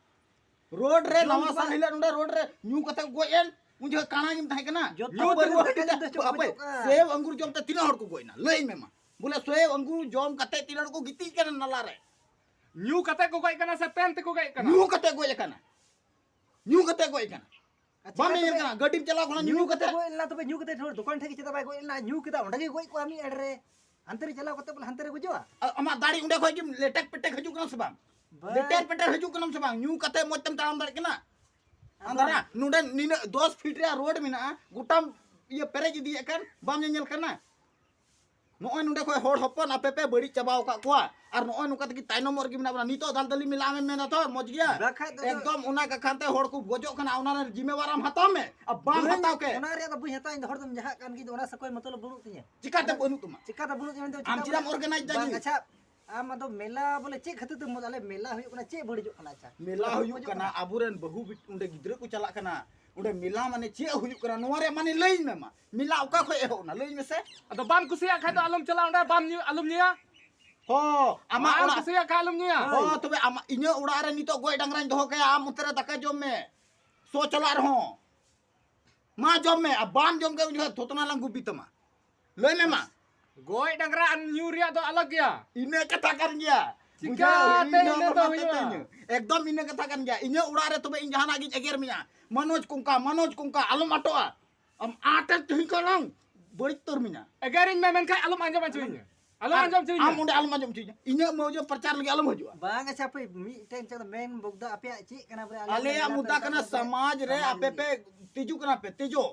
ᱨᱳᱰ ᱨᱮ, ᱡᱚᱢ ᱱᱟᱣᱟ ᱵᱟᱝ ᱥᱟᱞ ᱦᱤᱞᱳᱜ ᱱᱚᱰᱮ ᱨᱳᱰ ᱨᱮ ᱧᱩ ᱠᱟᱛᱮ ᱠᱚ ᱜᱚᱡ ᱮᱱ, ᱩᱱ ᱡᱚᱠᱷᱚᱱ ᱠᱟᱬᱟ ᱜᱮᱢ ᱛᱟᱦᱮᱸ ᱠᱟᱱᱟ᱾ ᱡᱚᱛᱚ ᱧᱩ ᱯᱟᱹᱨᱤᱥ ᱛᱮᱠᱚ ᱫᱟᱠᱟ ᱜᱤᱛᱤᱡ ᱡᱚᱢ ᱛᱮ ᱪᱚ ᱠᱚ ᱦᱟᱯᱮ, ᱜᱚᱡᱚᱜ ᱠᱟᱱᱟ᱾ ᱥᱮᱣ ᱟᱝᱜᱩᱨ ᱡᱚᱢ ᱛᱮ ᱛᱤᱱᱟᱹᱜ ᱦᱚᱲ ᱠᱚ ᱜᱚᱡ ᱮᱱᱟ? ᱞᱟᱹᱭ ᱟᱹᱧ ᱢᱮ ᱢᱟ᱾ ᱵᱚᱞᱮ ᱥᱮᱣ ᱟᱝᱜᱩᱨ ᱡᱚᱢ ᱠᱟᱛᱮ ᱛᱤᱱᱟᱹᱜ ᱦᱚᱲ ᱠᱚ ᱜᱤᱛᱤᱡ ᱠᱟᱱᱟ ᱱᱟᱞᱟ ᱨᱮ? ᱧᱩ ᱠᱟᱛᱮ ᱠᱚ ᱜᱚᱡ ᱠᱟᱱᱟ ᱥᱮ ᱯᱮᱱ ᱛᱮᱠᱚ ᱜᱚᱡ ᱠᱟᱱᱟ? ᱧᱩ ᱠᱟᱛᱮ ᱜᱚᱡ ᱟᱠᱟᱱᱟ᱾ ᱧᱩ ᱠᱟᱛᱮ ᱜᱚᱡ ᱟᱠᱟᱱᱟ᱾ ᱟᱪᱪᱷᱟ, ᱵᱟᱢ ᱛᱚᱵᱮ ᱧᱮᱧᱮᱞ ᱠᱟᱱᱟ? ᱜᱟᱹᱰᱤᱢ ᱪᱟᱞᱟᱣ ᱠᱟᱱᱟ, ᱧᱩ ᱧᱩ ᱠᱟᱛᱮ᱾ ᱠᱟᱛᱮ ᱜᱚᱡ ᱞᱮᱱᱟ, ᱛᱚᱵᱮ ᱧᱩ ᱠᱟᱛᱮ ᱦᱚᱲ ᱫᱚᱠᱟᱱ ᱴᱷᱮᱡ ᱜᱮ ᱪᱮᱫᱟᱜ ᱵᱟᱭ ᱜᱚᱡ ᱞᱮᱱᱟ? ᱧᱩ ᱠᱮᱫᱟ, ᱚᱸᱰᱮ ᱜᱮ ᱜᱚᱡ ᱠᱚᱜᱼᱟ ᱢᱤᱫ ᱟᱲᱮ ᱨᱮ᱾ ᱦᱟᱱᱛᱮ ᱨᱮ ᱪᱟᱞᱟᱣ ᱠᱟᱛᱮ ᱵᱚᱞᱮ ᱦᱟᱱᱛᱮ ᱨᱮ ᱜᱚᱡᱚᱜᱼᱟ? ᱟ-, ᱟᱢᱟᱜ ᱫᱟᱲᱮ ᱚᱸᱰᱮ ᱠᱷᱚᱡ ᱜᱮᱢ ᱞᱮᱴᱮᱠ ᱯᱮᱴᱮᱠ ᱦᱤᱡᱩᱜ ᱠᱟᱱᱟ ᱥᱮ ᱵᱟᱝ? ᱵᱟᱝ᱾ ᱞᱮᱴᱮᱨ ᱯᱮᱴᱮᱨ ᱦᱤᱡᱩᱜ ᱠᱟᱱᱟᱢ ᱥᱮ ᱵᱟᱝ? ᱧᱩ ᱠᱟᱛᱮ ᱢᱚᱡᱽ ᱛᱮᱢ ᱛᱟᱲᱟᱢ ᱫᱟᱲᱮᱭᱟᱜ ᱠᱟᱱᱟ? ᱟᱫᱚ ᱟᱢ ᱫᱟᱨᱟ ᱱᱚᱰᱮ ᱱᱤᱱᱟᱹᱜ ᱫᱚᱥ ᱯᱷᱤᱴ ᱨᱮᱭᱟᱜ ᱨᱳᱰ ᱢᱮᱱᱟᱜᱼᱟ, ᱜᱚᱴᱟᱢ ᱤᱭᱟᱹ ᱯᱮᱨᱮᱡ ᱤᱫᱤᱭᱮᱫ ᱠᱟᱱ, ᱵᱟᱢ ᱧᱮᱧᱮᱞ ᱠᱟᱱᱟ? ᱱᱚᱜᱼᱚᱭ ᱱᱚᱰᱮ ᱠᱷᱚᱡ ᱦᱚᱲ ᱦᱚᱯᱚᱱ ᱟᱯᱮ ᱯᱮ ᱵᱟᱹᱲᱤᱡ ᱪᱟᱵᱟᱣ ᱟᱠᱟᱫ ᱠᱚᱣᱟ, ᱟᱨ ᱱᱚᱜᱼᱚᱭ ᱱᱚᱝᱠᱟ ᱛᱮᱜᱮ ᱛᱟᱭᱱᱚᱢᱚᱜ ᱨᱮᱜᱮ ᱢᱮᱱᱟᱜ ᱵᱚᱱᱟ᱾ ᱱᱤᱛᱚᱜ ᱫᱟᱞ ᱫᱟᱞᱤ ᱢᱮᱞᱟ ᱟᱢᱮᱢ ᱢᱮᱱᱟ ᱛᱚ ᱢᱚᱡᱽ ᱜᱮᱭᱟ? ᱵᱟᱠᱷᱟᱡ ᱫᱚ ᱮᱠᱫᱚᱢ ᱚᱱᱟ ᱠᱟᱠᱷᱟᱱ ᱛᱮ ᱦᱚᱲ ᱠᱚ ᱜᱚᱡᱚᱜ ᱠᱟᱱᱟ, ᱚᱱᱟ ᱨᱮ ᱡᱤᱢᱮᱣᱟᱨ ᱟᱢ ᱦᱟᱛᱟᱣ ᱢᱮ᱾ ᱟᱨ ᱵᱟᱢ ᱵᱟᱹᱧ- ᱦᱟᱛᱟᱣ ᱠᱮ, ᱚᱱᱟ ᱨᱮᱭᱟᱜ ᱫᱚ ᱵᱟᱹᱧ ᱦᱟᱛᱟᱣᱟ, ᱤᱧ ᱫᱚ ᱦᱚᱲ ᱫᱚᱢ ᱡᱟᱦᱟᱸ ᱠᱟᱱ ᱜᱮ, ᱚᱱᱟ ᱥᱟᱹᱠᱷᱟᱹᱭ ᱢᱚᱛᱞᱚᱵ ᱵᱟᱹᱱᱩᱜ ᱛᱤᱧᱟ᱾ ᱪᱤᱠᱟᱛᱮ ᱵᱟᱹᱱᱩᱜ ᱛᱟᱢᱟ? ᱪᱤᱠᱟᱛᱮ ᱵᱟᱹᱱᱩᱜ ᱛᱤᱧᱟ ᱢᱮᱱᱫᱚ ᱟᱢ ᱪᱤᱠᱟ ᱪᱮᱫᱟᱜ ᱵᱚᱞᱮ- organize ᱫᱟ ᱵᱟᱝ, ᱡᱤᱱᱤᱥ? ᱟᱪᱪᱷᱟ, ᱟᱢ ᱟᱫᱚ ᱢᱮᱞᱟ ᱵᱚᱞᱮ ᱪᱮᱫ ᱠᱷᱟᱹᱛᱤᱨ ᱛᱮ ᱢᱚ-, ᱟᱞᱮ ᱢᱮᱞᱟ ᱦᱩᱭᱩᱜ ᱠᱟᱱᱟ, ᱪᱮᱫ ᱵᱟᱹᱲᱤᱡᱚᱜ ᱠᱟᱱᱟ? ᱟᱪᱪᱷᱟ, ᱢᱮᱞᱟ ᱚᱱᱟ ᱦᱩᱭᱩᱜ ᱵᱟᱹᱲᱤᱡᱚᱜ ᱠᱟᱱᱟ, ᱟᱵᱚᱨᱮᱱ ᱵᱟᱹᱦᱩ ᱵᱤ-, ᱚᱸᱰᱮ ᱜᱤᱫᱽᱨᱟᱹ ᱠᱚ ᱪᱟᱞᱟᱜ ᱠᱟᱱᱟ, ᱚᱸᱰᱮ ᱢᱮᱞᱟ ᱢᱟᱱᱮ ᱪᱮᱫ ᱦᱩᱭᱩᱜ ᱠᱟᱱᱟ? ᱱᱚᱣᱟ ᱨᱮ ᱢᱟᱱᱮ ᱞᱟᱹᱭᱟᱹᱧ ᱢᱮ ᱢᱟ, ᱢᱮᱞᱟ ᱚᱠᱟ ᱠᱷᱚᱡ ᱮᱦᱚᱵ ᱮᱱᱟ? ᱞᱟᱹᱭᱟᱹᱧ ᱢᱮᱥᱮ᱾ ᱟᱫᱚ ᱵᱟᱢ ᱠᱩᱥᱤᱭᱟᱜ ᱠᱷᱟᱡ ᱫᱚ ᱟᱞᱚᱢ ᱪᱟᱞᱟᱜᱼᱟ, ᱚᱸᱰᱮ ᱵᱟᱢ ᱧᱩ, ᱟᱞᱚᱢ ᱧᱩᱭᱟ᱾ ᱦᱚᱸ, ᱟᱢᱟᱜ ᱵᱟᱢ ᱚᱲᱟᱜ ᱠᱩᱥᱤᱭᱟᱜ ᱠᱷᱟᱡ ᱟᱞᱚᱢ ᱧᱩᱭᱟ᱾ ᱦᱚᱸ, ᱛᱚᱵᱮ ᱟᱢᱟᱜ, ᱤᱧᱟᱹᱜ ᱚᱲᱟᱜ ᱨᱮ ᱱᱤᱛᱚᱜ ᱜᱚᱡ ᱰᱟᱝᱨᱟᱧ ᱫᱚᱦᱚ ᱠᱟᱭᱟ, ᱟᱢ ᱚᱱᱛᱮ ᱨᱮ ᱫᱟᱠᱟ ᱡᱚᱢ ᱢᱮ, ᱥᱚ ᱪᱟᱞᱟᱜ ᱨᱮᱦᱚᱸ᱾ ᱢᱟ ᱡᱚᱢ ᱢᱮ, ᱟᱨ ᱵᱟᱢ ᱡᱚᱢ ᱠᱷᱟᱡ ᱩᱱ ᱡᱚᱠᱷᱚᱱ ᱛᱷᱚᱛᱱᱟ ᱞᱟᱝ ᱜᱩᱯᱤ ᱛᱟᱢᱟ᱾ ᱞᱟᱹᱭ ᱢᱮ ᱢᱟ᱾ ᱜᱚᱡ ᱰᱟᱝᱨᱟ ᱟᱨ ᱧᱩ ᱨᱮᱭᱟᱜ ᱫᱚ ᱟᱞᱟᱜᱽ ᱜᱮᱭᱟ᱾ ᱤᱱᱟᱹ ᱠᱟᱛᱷᱟ ᱠᱟᱱ ᱜᱮᱭᱟ᱾ ᱪᱤᱠᱟᱹᱛᱮ ᱵᱩᱡᱷᱟᱹᱣ? ᱤᱧ ᱤᱱᱟᱹ ᱦᱚᱸ ᱫᱚ ᱵᱟᱵᱟ ᱦᱩᱭᱩᱜᱼᱟ? ᱛᱮᱛᱮ ᱤᱧ᱾ ᱮᱠᱫᱚᱢ ᱤᱱᱟᱹ ᱠᱟᱛᱷᱟ ᱠᱟᱱ ᱜᱮᱭᱟ᱾ ᱤᱧᱟᱹᱜ ᱚᱲᱟᱜ ᱨᱮ ᱛᱚᱵᱮ ᱤᱧ ᱡᱟᱦᱟᱱᱟᱜ ᱜᱤᱧ ᱮᱜᱮᱨ ᱢᱮᱭᱟ, ᱢᱟᱱᱳᱡᱽ ᱠᱚᱝᱠᱟ, ᱢᱟᱱᱳᱡᱽ ᱠᱚᱝᱠᱟ, ᱟᱞᱚᱢ ᱟᱴᱚᱜᱼᱟ᱾ ᱟᱢ ᱟᱴᱮᱢ ᱛᱤᱦᱤᱧ ᱠᱷᱚᱱ ᱞᱟᱝ ᱵᱟᱹᱲᱤᱡ ᱩᱛᱟᱹᱨ ᱢᱮᱧᱟ᱾ ᱮᱜᱮᱨᱤᱧ ᱢᱮ, ᱢᱮᱱᱠᱷᱟᱱ ᱟᱞᱚᱢ ᱟᱸᱡᱚᱢ ᱦᱚᱪᱚᱭᱤᱧᱟ, ᱟᱞᱚᱢ ᱟᱸᱡᱚᱢ ᱦᱚᱪᱚᱭᱤᱧᱟ᱾ ᱟᱢ ᱚᱸᱰᱮ ᱟᱞᱚᱢ ᱟᱸᱡᱚᱢ ᱦᱚᱪᱚᱭᱤᱧᱟ᱾ ᱤᱧᱟᱹᱜ ᱢᱚᱡᱽ ᱯᱨᱚᱪᱟᱨ ᱞᱟᱹᱜᱤᱫ ᱟᱞᱚᱢ ᱦᱤᱡᱩᱜᱼᱟ᱾ ᱵᱟᱝ, ᱟᱪᱪᱷᱟ, ᱦᱟᱯᱮ, ᱢᱤᱫᱴᱮᱱ ᱪᱮᱫ ᱢᱮᱱ ᱵᱚᱠᱫᱟ, ᱟᱯᱮᱭᱟᱜ ᱪᱮᱫ ᱠᱟᱱᱟ ᱵᱚᱞᱮ? ᱟᱞᱮ ᱟᱞᱮᱭᱟᱜ ᱢᱮᱞᱟ ᱢᱩᱫᱽᱫᱟ ᱯᱮ ᱠᱟᱱᱟ ᱨᱟᱠᱟᱵ ᱫᱟ᱾ ᱥᱚᱢᱟᱡᱽ ᱨᱮ ᱥᱚᱢᱟᱡᱽ ᱟᱯᱮ ᱯᱮ ᱛᱤᱡᱩ ᱠᱟᱱᱟ ᱯᱮ, ᱛᱤᱡᱩ᱾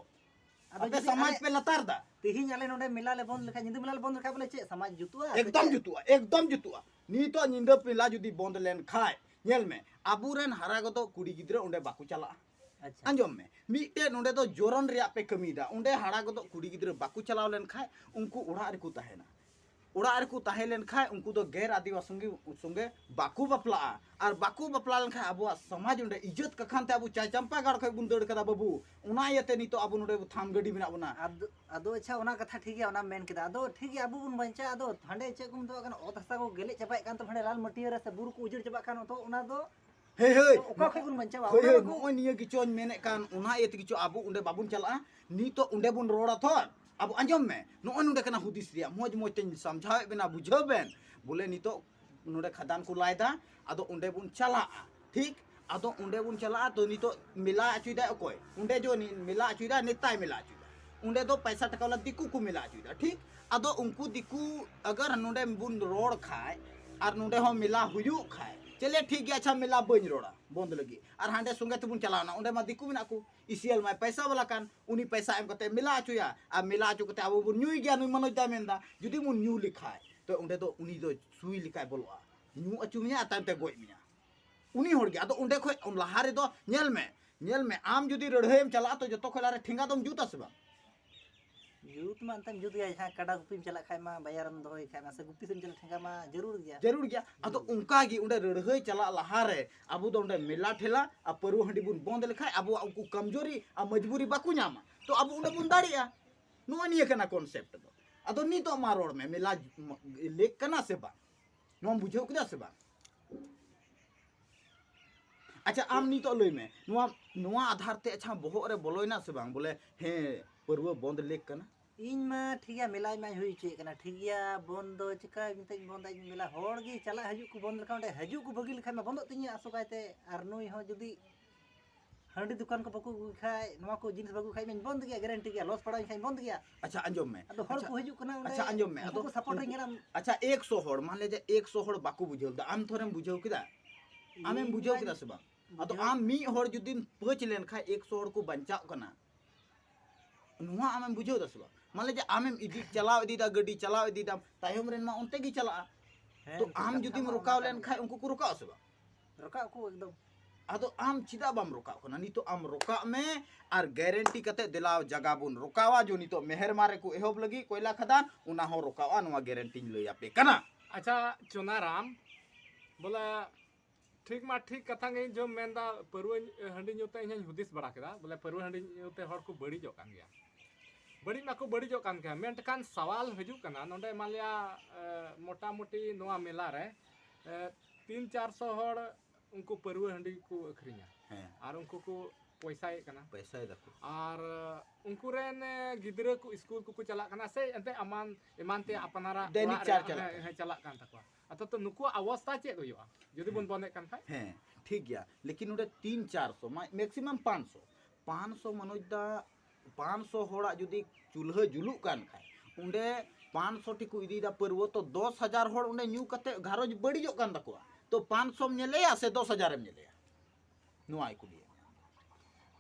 ᱟᱫᱚ ᱟᱯᱮ ᱡᱩᱫᱤ ᱥᱚᱢᱟᱡᱽ ᱟᱞᱮ- ᱯᱮ ᱞᱟᱛᱟᱨ ᱫᱟ᱾ ᱛᱤᱦᱤᱧ ᱟᱞᱮ ᱱᱚᱰᱮ ᱢᱮᱞᱟ ᱞᱮ ᱵᱚᱱᱫ ᱞᱮᱠᱷᱟᱡ, ᱧᱤᱫᱟᱹ ᱢᱮᱞᱟ ᱞᱮ ᱵᱚᱱᱫ ᱞᱮᱠᱷᱟᱡ ᱵᱚᱞᱮ ᱪᱮᱫ ᱥᱚᱢᱟᱡᱽ ᱡᱩᱛᱩᱜᱼᱟ ᱥᱮ ᱮᱠᱫᱚᱢ ᱪᱮᱫ? ᱡᱩᱛᱩᱜᱼᱟ, ᱮᱠᱫᱚᱢ ᱡᱩᱛᱩᱜᱼᱟ᱾ ᱱᱤᱛᱚᱜ ᱧᱤᱫᱟᱹ ᱢᱮᱞᱟ ᱡᱩᱫᱤ ᱵᱚᱱᱫ ᱞᱮᱱ ᱠᱷᱟᱡ, ᱧᱮᱞ ᱢᱮ, ᱟᱵᱚᱨᱮᱱ ᱦᱟᱨᱟ ᱜᱚᱫᱚᱜ ᱠᱩᱲᱤ ᱜᱤᱫᱽᱨᱟᱹ ᱚᱸᱰᱮ ᱵᱟᱠᱚ ᱪᱟᱞᱟᱜᱼᱟ᱾ ᱟᱪᱪᱷᱟ᱾ ᱟᱸᱡᱚᱢ ᱢᱮ, ᱢᱤᱫᱴᱮᱡ ᱱᱚᱰᱮ ᱫᱚ ᱡᱳᱨᱚᱱ ᱨᱮᱭᱟᱜ ᱯᱮ ᱠᱟᱹᱢᱤᱭᱮᱫᱟ᱾ ᱚᱸᱰᱮ ᱦᱟᱨᱟ ᱜᱚᱫᱚᱜ ᱠᱩᱲᱤ ᱜᱤᱫᱽᱨᱟᱹ ᱵᱟᱠᱚ ᱪᱟᱞᱟᱣ ᱞᱮᱱ ᱠᱷᱟᱡ ᱩᱱᱠᱩ ᱚᱲᱟᱜ ᱨᱮᱠᱚ ᱛᱟᱦᱮᱱᱟ᱾ ᱚᱲᱟᱜ ᱨᱮᱠᱚ ᱛᱟᱦᱮᱸ ᱞᱮᱱ ᱠᱷᱟᱡ ᱩᱱᱠᱩ ᱫᱚ ᱜᱮᱨ ᱟᱹᱫᱤᱵᱟᱥᱤ ᱥᱚᱸᱜᱮ, ᱥᱚᱸᱜᱮ ᱵᱟᱠᱚ ᱵᱟᱯᱞᱟᱜᱼᱟ᱾ ᱟᱨ ᱵᱟᱠᱚ ᱵᱟᱯᱞᱟ ᱞᱮᱱ ᱠᱷᱟᱡ ᱟᱵᱚᱣᱟᱜ ᱥᱚᱢᱟᱡᱽ ᱚᱸᱰᱮ ᱤᱡᱽᱡᱚᱛ ᱠᱟᱠᱷᱟᱱ ᱛᱮ ᱟᱵᱚ ᱪᱟᱭ ᱪᱟᱢᱯᱟ ᱜᱟᱲ ᱠᱷᱚᱡ ᱵᱚᱱ ᱫᱟᱹᱲ ᱠᱟᱫᱟ ᱵᱟᱹᱵᱩ᱾ ᱚᱱᱟ ᱤᱭᱟᱹᱛᱮ ᱱᱤᱛᱚᱜ ᱟᱵᱚ ᱱᱚᱰᱮ ᱵᱚ ᱛᱷᱟᱢ ᱜᱟᱹᱰᱤ ᱢᱮᱱᱟᱜ ᱵᱚᱱᱟ᱾ ᱟᱫᱚ, ᱟᱫᱚ ᱟᱪᱪᱷᱟ, ᱚᱱᱟ ᱠᱟᱛᱷᱟ ᱴᱷᱤᱠ ᱜᱮᱭᱟ, ᱚᱱᱟᱢ ᱢᱮᱱ ᱠᱮᱫᱟ᱾ ᱟᱫᱚ ᱴᱷᱤᱠ ᱜᱮᱭᱟ, ᱟᱵᱚ ᱵᱚᱱ ᱵᱟᱧᱪᱟᱜᱼᱟ, ᱟᱫᱚ ᱦᱟᱸᱰᱮ ᱪᱮᱫ ᱠᱚ ᱢᱮᱛᱟᱜ ᱠᱟᱱᱟ, ᱚᱛ ᱦᱟᱥᱟ ᱠᱚ ᱜᱮᱞᱮᱡ ᱪᱟᱵᱟᱭᱮᱫ ᱠᱟᱱ ᱛᱟᱵᱚᱱᱟ, ᱦᱟᱸᱰᱮ ᱞᱟᱞ ᱢᱟᱹᱴᱤᱭᱟᱹ ᱨᱮ ᱥᱮ ᱵᱩᱨᱩ ᱠᱚ ᱩᱡᱟᱹᱲ ᱪᱟᱵᱟᱜ ᱠᱟᱱ, ᱛᱚ ᱚᱱᱟ ᱫᱚ ᱦᱮᱸ, ᱦᱮᱸ᱾ ᱚᱠᱟ ᱠᱷᱚᱡ ᱵᱚᱱ ᱵᱟᱧᱪᱟᱣᱟ? ᱦᱳᱭ, ᱚᱱᱟ ᱦᱳᱭ, ᱵᱟᱠᱚ ᱱᱚᱜᱼᱚᱭ ᱱᱤᱭᱟᱹ ᱜᱮᱪᱚᱧ ᱢᱮᱱᱮᱫ ᱠᱟᱱ, ᱚᱱᱟ ᱤᱭᱟᱹ ᱛᱮᱜᱮ ᱪᱚ ᱟᱵᱚ ᱚᱸᱰᱮ ᱵᱟᱵᱚᱱ ᱪᱟᱞᱟᱜᱼᱟ᱾ ᱱᱤᱛᱚᱜ ᱚᱸᱰᱮ ᱵᱚᱱ ᱨᱚᱲᱟ ᱛᱚ᱾ ᱟᱵᱚ ᱟᱸᱡᱚᱢ ᱢᱮ, ᱱᱚᱜᱼᱚᱭ ᱱᱚᱸᱰᱮ ᱠᱟᱱᱟ ᱦᱩᱫᱤᱥ ᱨᱮᱭᱟᱜ, ᱢᱚᱡᱽ ᱢᱚᱡᱽ ᱛᱮᱧ ᱥᱟᱢᱡᱷᱟᱣᱮᱫ ᱵᱮᱱᱟ, ᱵᱩᱡᱷᱟᱹᱣ ᱵᱮᱱ᱾ ᱵᱚᱞᱮ ᱱᱤᱛᱚᱜ ᱱᱚᱸᱰᱮ ᱠᱷᱟᱫᱟᱱ ᱠᱚ ᱞᱟᱭᱫᱟ, ᱟᱫᱚ ᱚᱸᱰᱮ ᱵᱚᱱ ᱪᱟᱞᱟᱜᱼᱟ, ᱴᱷᱤᱠ? ᱟᱫᱚ ᱚᱸᱰᱮ ᱵᱚᱱ ᱪᱟᱞᱟᱜᱼᱟ, ᱛᱚ ᱱᱤᱛᱚᱜ ᱢᱮᱞᱟ ᱦᱚᱪᱚᱭᱮᱫᱟᱭ ᱚᱠᱚᱭ? ᱚᱸᱰᱮ ᱡᱚ ᱱᱤ-, ᱢᱮᱞᱟ ᱦᱚᱪᱚᱭᱮᱫᱟ, ᱱᱮᱛᱟᱭ ᱢᱮᱞᱟ ᱦᱚᱪᱚᱭᱮᱫᱟ᱾ ᱚᱸᱰᱮ ᱫᱚ ᱯᱟᱭᱥᱟ ᱴᱟᱠᱟ ᱣᱟᱞᱟ ᱫᱤᱠᱩ ᱠᱚ ᱢᱮᱞᱟ ᱦᱚᱪᱚᱭᱮᱫᱟ, ᱴᱷᱤᱠ? ᱟᱫᱚ ᱩᱱᱠᱩ ᱫᱤᱠᱩ ᱟᱜᱟᱨ ᱱᱚᱸᱰᱮ ᱵᱚᱱ ᱨᱚᱲ ᱠᱷᱟᱡ ᱟᱨ ᱱᱚᱸᱰᱮ ᱦᱚᱸ ᱢᱮᱞᱟ ᱦᱩᱭᱩᱜ ᱠᱷᱟᱡ, ᱪᱚᱞᱮ ᱴᱷᱤᱠ ᱜᱮᱭᱟ, ᱟᱪᱪᱷᱟ ᱢᱮᱞᱟ ᱵᱟᱹᱧ ᱨᱚᱲᱟ, ᱵᱚᱱᱫ ᱞᱟᱹᱜᱤᱫ, ᱟᱨ ᱦᱟᱸᱰᱮ ᱥᱚᱸᱜᱮ ᱛᱮᱵᱚᱱ ᱪᱟᱞᱟᱣᱱᱟ, ᱚᱸᱰᱮ ᱢᱟ ᱫᱤᱠᱩ ᱢᱮᱱᱟᱜ ᱠᱚ, ᱤᱥᱤᱭᱟᱞ ᱢᱟᱭ ᱯᱟᱭᱥᱟ ᱣᱟᱞᱟ ᱠᱟᱱ, ᱩᱱᱤ ᱯᱟᱭᱥᱟ ᱮᱢ ᱠᱟᱛᱮ ᱢᱮᱞᱟ ᱦᱚᱪᱚᱭᱟ, ᱟᱨ ᱢᱮᱞᱟ ᱦᱚᱪᱚ ᱠᱟᱛᱮ ᱟᱵᱚ ᱵᱚᱱ ᱧᱩᱭ ᱜᱮᱭᱟ, ᱱᱩᱭ ᱢᱚᱱᱳᱡᱽ ᱫᱟᱭ ᱢᱮᱱᱫᱟ, ᱡᱩᱫᱤ ᱵᱚᱱ ᱧᱩ ᱞᱮᱠᱷᱟᱡ, ᱛᱚ ᱚᱸᱰᱮ ᱫᱚ ᱩᱱᱤ ᱫᱚ ᱥᱩᱭ ᱞᱮᱠᱟᱭ ᱵᱚᱞᱚᱜᱼᱟ, ᱧᱩ ᱦᱚᱪᱚ ᱢᱮᱭᱟ ᱟᱨ ᱛᱟᱭᱚᱢ ᱛᱮ ᱜᱚᱡ ᱢᱮᱭᱟ᱾ ᱩᱱᱤ ᱦᱚᱲ ᱜᱮ᱾ ᱟᱫᱚ ᱚᱸᱰᱮ ᱠᱷᱚᱡ ᱞᱟᱦᱟ ᱨᱮᱫᱚ ᱧᱮᱞ ᱢᱮ, ᱧᱮᱞ ᱢᱮ, ᱟᱢ ᱡᱩᱫᱤ ᱞᱟᱹᱲᱦᱟᱹᱭᱮᱢ ᱪᱟᱞᱟᱜᱼᱟ, ᱛᱚ ᱡᱚᱛᱚ ᱠᱷᱚᱡ ᱞᱟᱦᱟ ᱨᱮ ᱴᱷᱮᱸᱜᱟ ᱫᱚᱢ ᱡᱩᱛᱟ ᱥᱮ ᱵᱟᱝ? ᱡᱩᱛ ᱢᱟ ᱮᱱᱛᱮᱢ ᱡᱩᱛ ᱜᱮᱭᱟ, ᱡᱟᱦᱟᱸ ᱠᱟᱰᱟ ᱜᱩᱯᱤᱢ ᱪᱟᱞᱟᱜ ᱠᱷᱟᱡ ᱢᱟ, ᱵᱟᱭᱟᱨᱮᱢ ᱫᱚᱦᱚᱭ ᱠᱷᱟᱡ ᱢᱟ, ᱥᱮ ᱜᱩᱯᱤ ᱥᱮᱫ ᱮᱢ ᱪᱟᱞᱟᱜ ᱴᱷᱮᱸᱜᱟ ᱢᱟ ᱡᱟᱹᱨᱩᱲ ᱜᱮᱭᱟ᱾ ᱡᱟᱹᱨᱩᱲ ᱜᱮᱭᱟ᱾ ᱟᱫᱚ ᱚᱱᱠᱟ ᱜᱮ ᱚᱸᱰᱮ ᱞᱟᱹᱲᱦᱟᱹᱭ ᱪᱟᱞᱟᱜ ᱞᱟᱦᱟ ᱨᱮ ᱟᱵᱚ ᱫᱚ ᱚᱸᱰᱮ ᱢᱮᱞᱟ ᱴᱷᱮᱞᱟ ᱟᱨ ᱯᱟᱹᱨᱣᱟᱹ ᱦᱟᱺᱰᱤ ᱵᱚᱱ ᱵᱚᱱᱫ ᱞᱮᱠᱷᱟᱡ ᱟᱵᱚᱣᱟᱜ ᱩᱱᱠᱩ ᱠᱟᱢᱡᱳᱨᱤ ᱟᱨ ᱢᱚᱡᱽᱵᱩᱨᱤ ᱵᱟᱠᱚ ᱧᱟᱢᱟ, ᱛᱚ ᱟᱵᱚ ᱚᱸᱰᱮ ᱵᱚᱱ ᱫᱟᱲᱮᱜᱼᱟ᱾ ᱱᱚᱜᱼᱚᱭ ᱱᱤᱭᱟᱹ ᱠᱟᱱᱟ concept ᱫᱚ᱾ ᱟᱫᱚ ᱱᱤᱛᱚᱜ ᱢᱟ ᱨᱚᱲ ᱢᱮ, ᱢᱮᱞᱟ ᱞᱮᱠ ᱠᱟᱱᱟ ᱥᱮ ᱵᱟᱝ? ᱱᱚᱣᱟᱢ ᱵᱩᱡᱷᱟᱹᱣ ᱠᱮᱫᱟ ᱥᱮ ᱵᱟᱝ? ᱟᱪᱪᱷᱟ, ᱟᱢ ᱱᱤᱛᱚᱜ ᱞᱟᱹᱭ ᱢᱮ, ᱱᱚᱣᱟ, ᱱᱚᱣᱟ ᱟᱫᱷᱟᱨ ᱛᱮ, ᱟᱪᱪᱷᱟ, ᱵᱚᱦᱚᱜ ᱨᱮ ᱵᱚᱞᱚᱭᱮᱱᱟ ᱥᱮ ᱵᱟᱝ, ᱵᱚᱞᱮ ᱦᱮᱸ, ᱯᱟᱹᱨᱣᱟᱹ ᱵᱚᱱᱫ ᱞᱮᱠ ᱠᱟᱱᱟ? ᱤᱧ ᱢᱟ ᱴᱷᱤᱠ ᱜᱮᱭᱟ, ᱢᱮᱞᱟᱭ ᱢᱟᱧ ᱦᱩᱭ ᱦᱚᱪᱚᱭᱮᱫ ᱠᱟᱱᱟ, ᱴᱷᱤᱠ ᱜᱮᱭᱟ, ᱵᱚᱱᱫ ᱫᱚ ᱪᱤᱠᱟᱹ ᱢᱮᱛᱟᱧ ᱵᱚᱱᱫᱟᱧ? ᱢᱮᱞᱟ ᱦᱚᱲ ᱜᱮ ᱪᱟᱞᱟᱜ ᱦᱤᱡᱩᱜ ᱠᱚ ᱵᱚᱱᱫ ᱞᱮᱠᱷᱟᱱ, ᱚᱸᱰᱮ ᱦᱤᱡᱩᱜ ᱠᱚ ᱵᱟᱹᱜᱤ ᱞᱮᱠᱷᱟᱱ ᱢᱟ ᱵᱚᱱᱫᱚᱜ ᱛᱤᱧᱟᱹ ᱟᱥᱚᱠᱟᱭᱛᱮ᱾ ᱟᱨ ᱱᱩᱭ ᱦᱚᱸ ᱡᱩᱫᱤ ᱦᱟᱺᱰᱤ ᱫᱚᱠᱟᱱ ᱠᱚ ᱵᱟᱠᱚ ᱟᱹᱜᱩᱭ ᱠᱷᱟᱡ, ᱱᱚᱣᱟ ᱠᱚ ᱡᱤᱱᱤᱥ ᱵᱟᱠᱚ ᱟᱹᱜᱩᱭ ᱠᱷᱟᱡ ᱢᱟᱧ ᱵᱚᱱᱫ ᱜᱮᱭᱟ, ᱜᱮᱨᱮᱱᱴᱤ ᱜᱮᱭᱟ, ᱞᱚᱥ ᱯᱟᱲᱟᱣᱟᱹᱧ ᱠᱷᱟᱡ ᱵᱚᱱᱫ ᱜᱮᱭᱟ᱾ ᱟᱪᱪᱷᱟ, ᱟᱸᱡᱚᱢ ᱢᱮ᱾ ᱟᱫᱚ ᱦᱚᱲ ᱟᱪᱪᱷᱟ, ᱠᱚ ᱦᱤᱡᱩᱜ ᱠᱟᱱᱟ ᱚᱸᱰᱮ, ᱟᱪᱪᱷᱟ, ᱟᱸᱡᱚᱢ ᱢᱮ᱾ ᱩᱱᱠᱩ ᱟᱫᱚ ᱠᱚ support ᱨᱮᱧ ᱧᱮᱞᱟ᱾ ᱟᱪᱪᱷᱟ, ᱮᱠᱥᱚ ᱦᱚᱲ, ᱢᱟᱱ ᱞᱮ ᱡᱮ ᱮᱠᱥᱚ ᱦᱚᱲ ᱵᱟᱠᱚ ᱵᱩᱡᱷᱟᱹᱣ ᱮᱫᱟ, ᱟᱢ ᱛᱷᱚᱨᱮᱢ ᱵᱩᱡᱷᱟᱹᱣ ᱠᱮᱫᱟ? ᱟᱢᱮᱢ ᱤᱧ ᱵᱩᱡᱷᱟᱹᱣ ᱢᱟᱧ ᱠᱮᱫᱟ ᱥᱮ ᱵᱟᱝ? ᱟᱫᱚ ᱵᱩᱡᱷᱟᱹᱣ- ᱟᱢ ᱢᱤᱫ ᱦᱚᱲ ᱡᱩᱫᱤᱢ ᱯᱟᱹᱪ ᱞᱮᱱᱠᱷᱟᱡ ᱮᱠᱥᱚ ᱦᱚᱲ ᱠᱚ ᱵᱟᱧᱪᱟᱜ ᱠᱟᱱᱟ᱾ ᱱᱚᱣᱟ ᱟᱢᱮᱢ ᱵᱩᱡᱷᱟᱹᱣ ᱮᱫᱟ ᱥᱮ ᱵᱟᱝ? ᱢᱟᱱ ᱞᱮ ᱡᱮ ᱟᱢᱮᱢ ᱤᱫᱤ, ᱪᱟᱞᱟᱣ ᱤᱫᱤᱭᱮᱫᱟ, ᱜᱟᱹᱰᱤ ᱪᱟᱞᱟᱣ ᱤᱫᱤᱭᱮᱫᱟᱢ, ᱛᱟᱭᱚᱢ ᱨᱮᱱ ᱢᱟ ᱚᱱᱛᱮ ᱜᱮ ᱪᱟᱞᱟᱜᱼᱟ᱾ ᱦᱮᱸ, ᱛᱚ ᱮᱱᱛᱮ ᱟᱢ ᱠᱟᱛᱷᱟ ᱡᱩᱫᱤᱢ ᱢᱟ ᱨᱚᱠᱟᱣ ᱚᱱᱟ ᱠᱟᱱ ᱞᱮᱱᱠᱷᱟᱡ ᱜᱮ᱾ ᱩᱱᱠᱩ ᱠᱚ ᱨᱚᱠᱟᱜᱼᱟ ᱥᱮ ᱵᱟᱝ? ᱨᱚᱠᱟᱜ ᱟᱠᱚ ᱮᱠᱫᱚᱢ᱾ ᱟᱫᱚ ᱟᱢ ᱪᱮᱫᱟᱜ ᱵᱟᱢ ᱨᱚᱠᱟᱜ ᱠᱟᱱᱟ? ᱱᱤᱛᱚᱜ ᱟᱢ ᱨᱚᱠᱟᱜ ᱢᱮ ᱟᱨ ᱜᱮᱨᱮᱱᱴᱤ ᱠᱟᱛᱮ ᱫᱮᱞᱟ ᱡᱟᱜᱟ ᱵᱚᱱ ᱨᱚᱠᱟᱣᱟ, ᱡᱮ ᱱᱤᱛᱚᱜ ᱢᱮᱦᱮᱨᱢᱟ ᱨᱮᱠᱚ ᱮᱦᱚᱵ ᱞᱟᱹᱜᱤᱫ ᱠᱚᱭᱞᱟ ᱠᱷᱟᱫᱟᱱ, ᱚᱱᱟ ᱦᱚᱸ ᱨᱚᱠᱟᱣᱟ, ᱱᱚᱣᱟ ᱜᱮᱨᱮᱱᱴᱤᱧ ᱞᱟᱹᱭ ᱟᱯᱮ ᱠᱟᱱᱟ᱾ ᱟᱪᱪᱷᱟ ᱪᱩᱱᱟᱨᱟᱢ, ᱵᱚᱞᱮ ᱴᱷᱤᱠ ᱢᱟ ᱴᱷᱤᱠ ᱠᱟᱛᱷᱟ ᱜᱮ ᱡᱚᱢ ᱢᱮᱱᱫᱟ, ᱯᱟᱹᱨᱣᱟᱹ ᱦᱟᱺᱰᱤ ᱧᱩ ᱛᱮ ᱤᱧ ᱦᱚᱧ ᱦᱩᱫᱤᱥ ᱵᱟᱲᱟ ᱠᱮᱫᱟ, ᱵᱚᱞᱮ ᱯᱟᱹᱨᱣᱟᱹ ᱦᱟᱺᱰᱤ ᱧᱩ ᱛᱮ ᱦᱚᱲ ᱠᱚ ᱵᱟᱹᱲᱤᱡᱚᱜ ᱠᱟᱱ ᱜᱮᱭᱟ, ᱵᱟᱹᱲᱤᱡ ᱢᱟᱠᱚ ᱵᱟᱹᱲᱤᱡᱚᱜ ᱠᱟᱱ ᱜᱮᱭᱟ᱾ ᱢᱮᱱᱠᱷᱟᱱ ᱥᱟᱣᱟᱞ ᱦᱤᱡᱩᱜ ᱠᱟᱱᱟ ᱱᱚᱰᱮ, ᱢᱟᱱ ᱞᱤᱭᱟ, ᱮ, ᱢᱚᱴᱟᱢᱩᱴᱤ ᱱᱚᱣᱟ ᱢᱮᱞᱟ ᱨᱮ, ᱮ, ᱛᱤᱱ ᱪᱟᱨᱥᱚ ᱦᱚᱲ ᱩᱱᱠᱩ ᱯᱟᱹᱨᱣᱟᱹ ᱦᱟᱺᱰᱤ ᱠᱚ ᱟᱹᱠᱷᱨᱤᱧᱟ᱾ ᱦᱮᱸ ᱟᱨ ᱩᱱᱠᱩ ᱠᱚ ᱯᱚᱭᱥᱟᱭᱮᱫ ᱠᱟᱱᱟ᱾ ᱯᱚᱭᱥᱟᱭ ᱫᱟᱠᱚ᱾ ᱟᱨ ᱩᱱᱠᱩ ᱨᱮᱱ ᱜᱤᱫᱽᱨᱟᱹ ᱠᱚ ᱥᱠᱩᱞ ᱠᱚᱠᱚ ᱪᱟᱞᱟᱜ ᱠᱟᱱᱟ ᱥᱮ ᱮᱱᱛᱮ ᱟᱢᱟᱱ ᱮᱢᱟᱱ ᱛᱮ ᱟᱯᱱᱟᱨᱟᱜ ᱫᱮᱱᱤᱠ ᱚᱲᱟᱜ ᱪᱟᱨ ᱨᱮᱭᱟᱜ ᱪᱟᱞᱟᱜ ᱦᱮᱸ, ᱠᱟᱱᱟ᱾ ᱦᱮᱸ, ᱪᱟᱞᱟᱜ ᱠᱟᱱ ᱛᱟᱠᱚᱣᱟ᱾ ᱟᱫᱚ ᱛᱚ ᱱᱩᱠᱩᱣᱟᱜ ᱚᱵᱚᱥᱛᱟ ᱪᱮᱫ ᱦᱩᱭᱩᱜᱼᱟ ᱡᱩᱫᱤ ᱵᱚᱱ ᱵᱚᱱᱫᱮᱫ ᱠᱟᱱ ᱠᱷᱟᱡ? ᱦᱮᱸ ᱴᱷᱤᱠ ᱜᱮᱭᱟ, ᱞᱮᱠᱤᱱ ᱱᱚᱰᱮ ᱛᱤᱱ ᱪᱟᱨ ᱥᱚ, maximum ᱯᱟᱸᱪ ᱥᱚ, ᱯᱟᱸᱪ ᱥᱚ ᱢᱟᱱᱚᱡᱽ ᱫᱟ, ᱯᱟᱸᱪ ᱥᱚ ᱦᱚᱲᱟᱜ ᱡᱩᱫᱤ ᱪᱩᱞᱦᱟᱹ ᱡᱩᱞᱩᱜ ᱠᱟᱱ ᱠᱷᱟᱡ, ᱚᱸᱰᱮ ᱯᱟᱸᱪ ᱥᱚ ᱴᱤ ᱠᱚ ᱤᱫᱤᱭᱮᱫᱟ ᱯᱟᱹᱨᱣᱟᱹ, ᱛᱚ ᱫᱚᱥ ᱦᱟᱡᱟᱨ ᱦᱚᱲ ᱚᱸᱰᱮ ᱧᱩ ᱠᱟᱛᱮ ᱜᱷᱟᱨᱚᱸᱡᱽ ᱵᱟᱹᱲᱤᱡᱚᱜ ᱠᱟᱱ ᱛᱟᱠᱚᱣᱟ᱾ ᱛᱚ ᱯᱟᱸᱪ ᱥᱚᱢ ᱧᱮᱞᱮᱭᱟ ᱥᱮ ᱫᱚᱥ ᱦᱟᱡᱟᱨᱮᱢ ᱧᱮᱞᱮᱭᱟ? ᱱᱚᱣᱟᱭ ᱠᱩᱞᱤᱭᱮᱫ ᱢᱮᱭᱟ᱾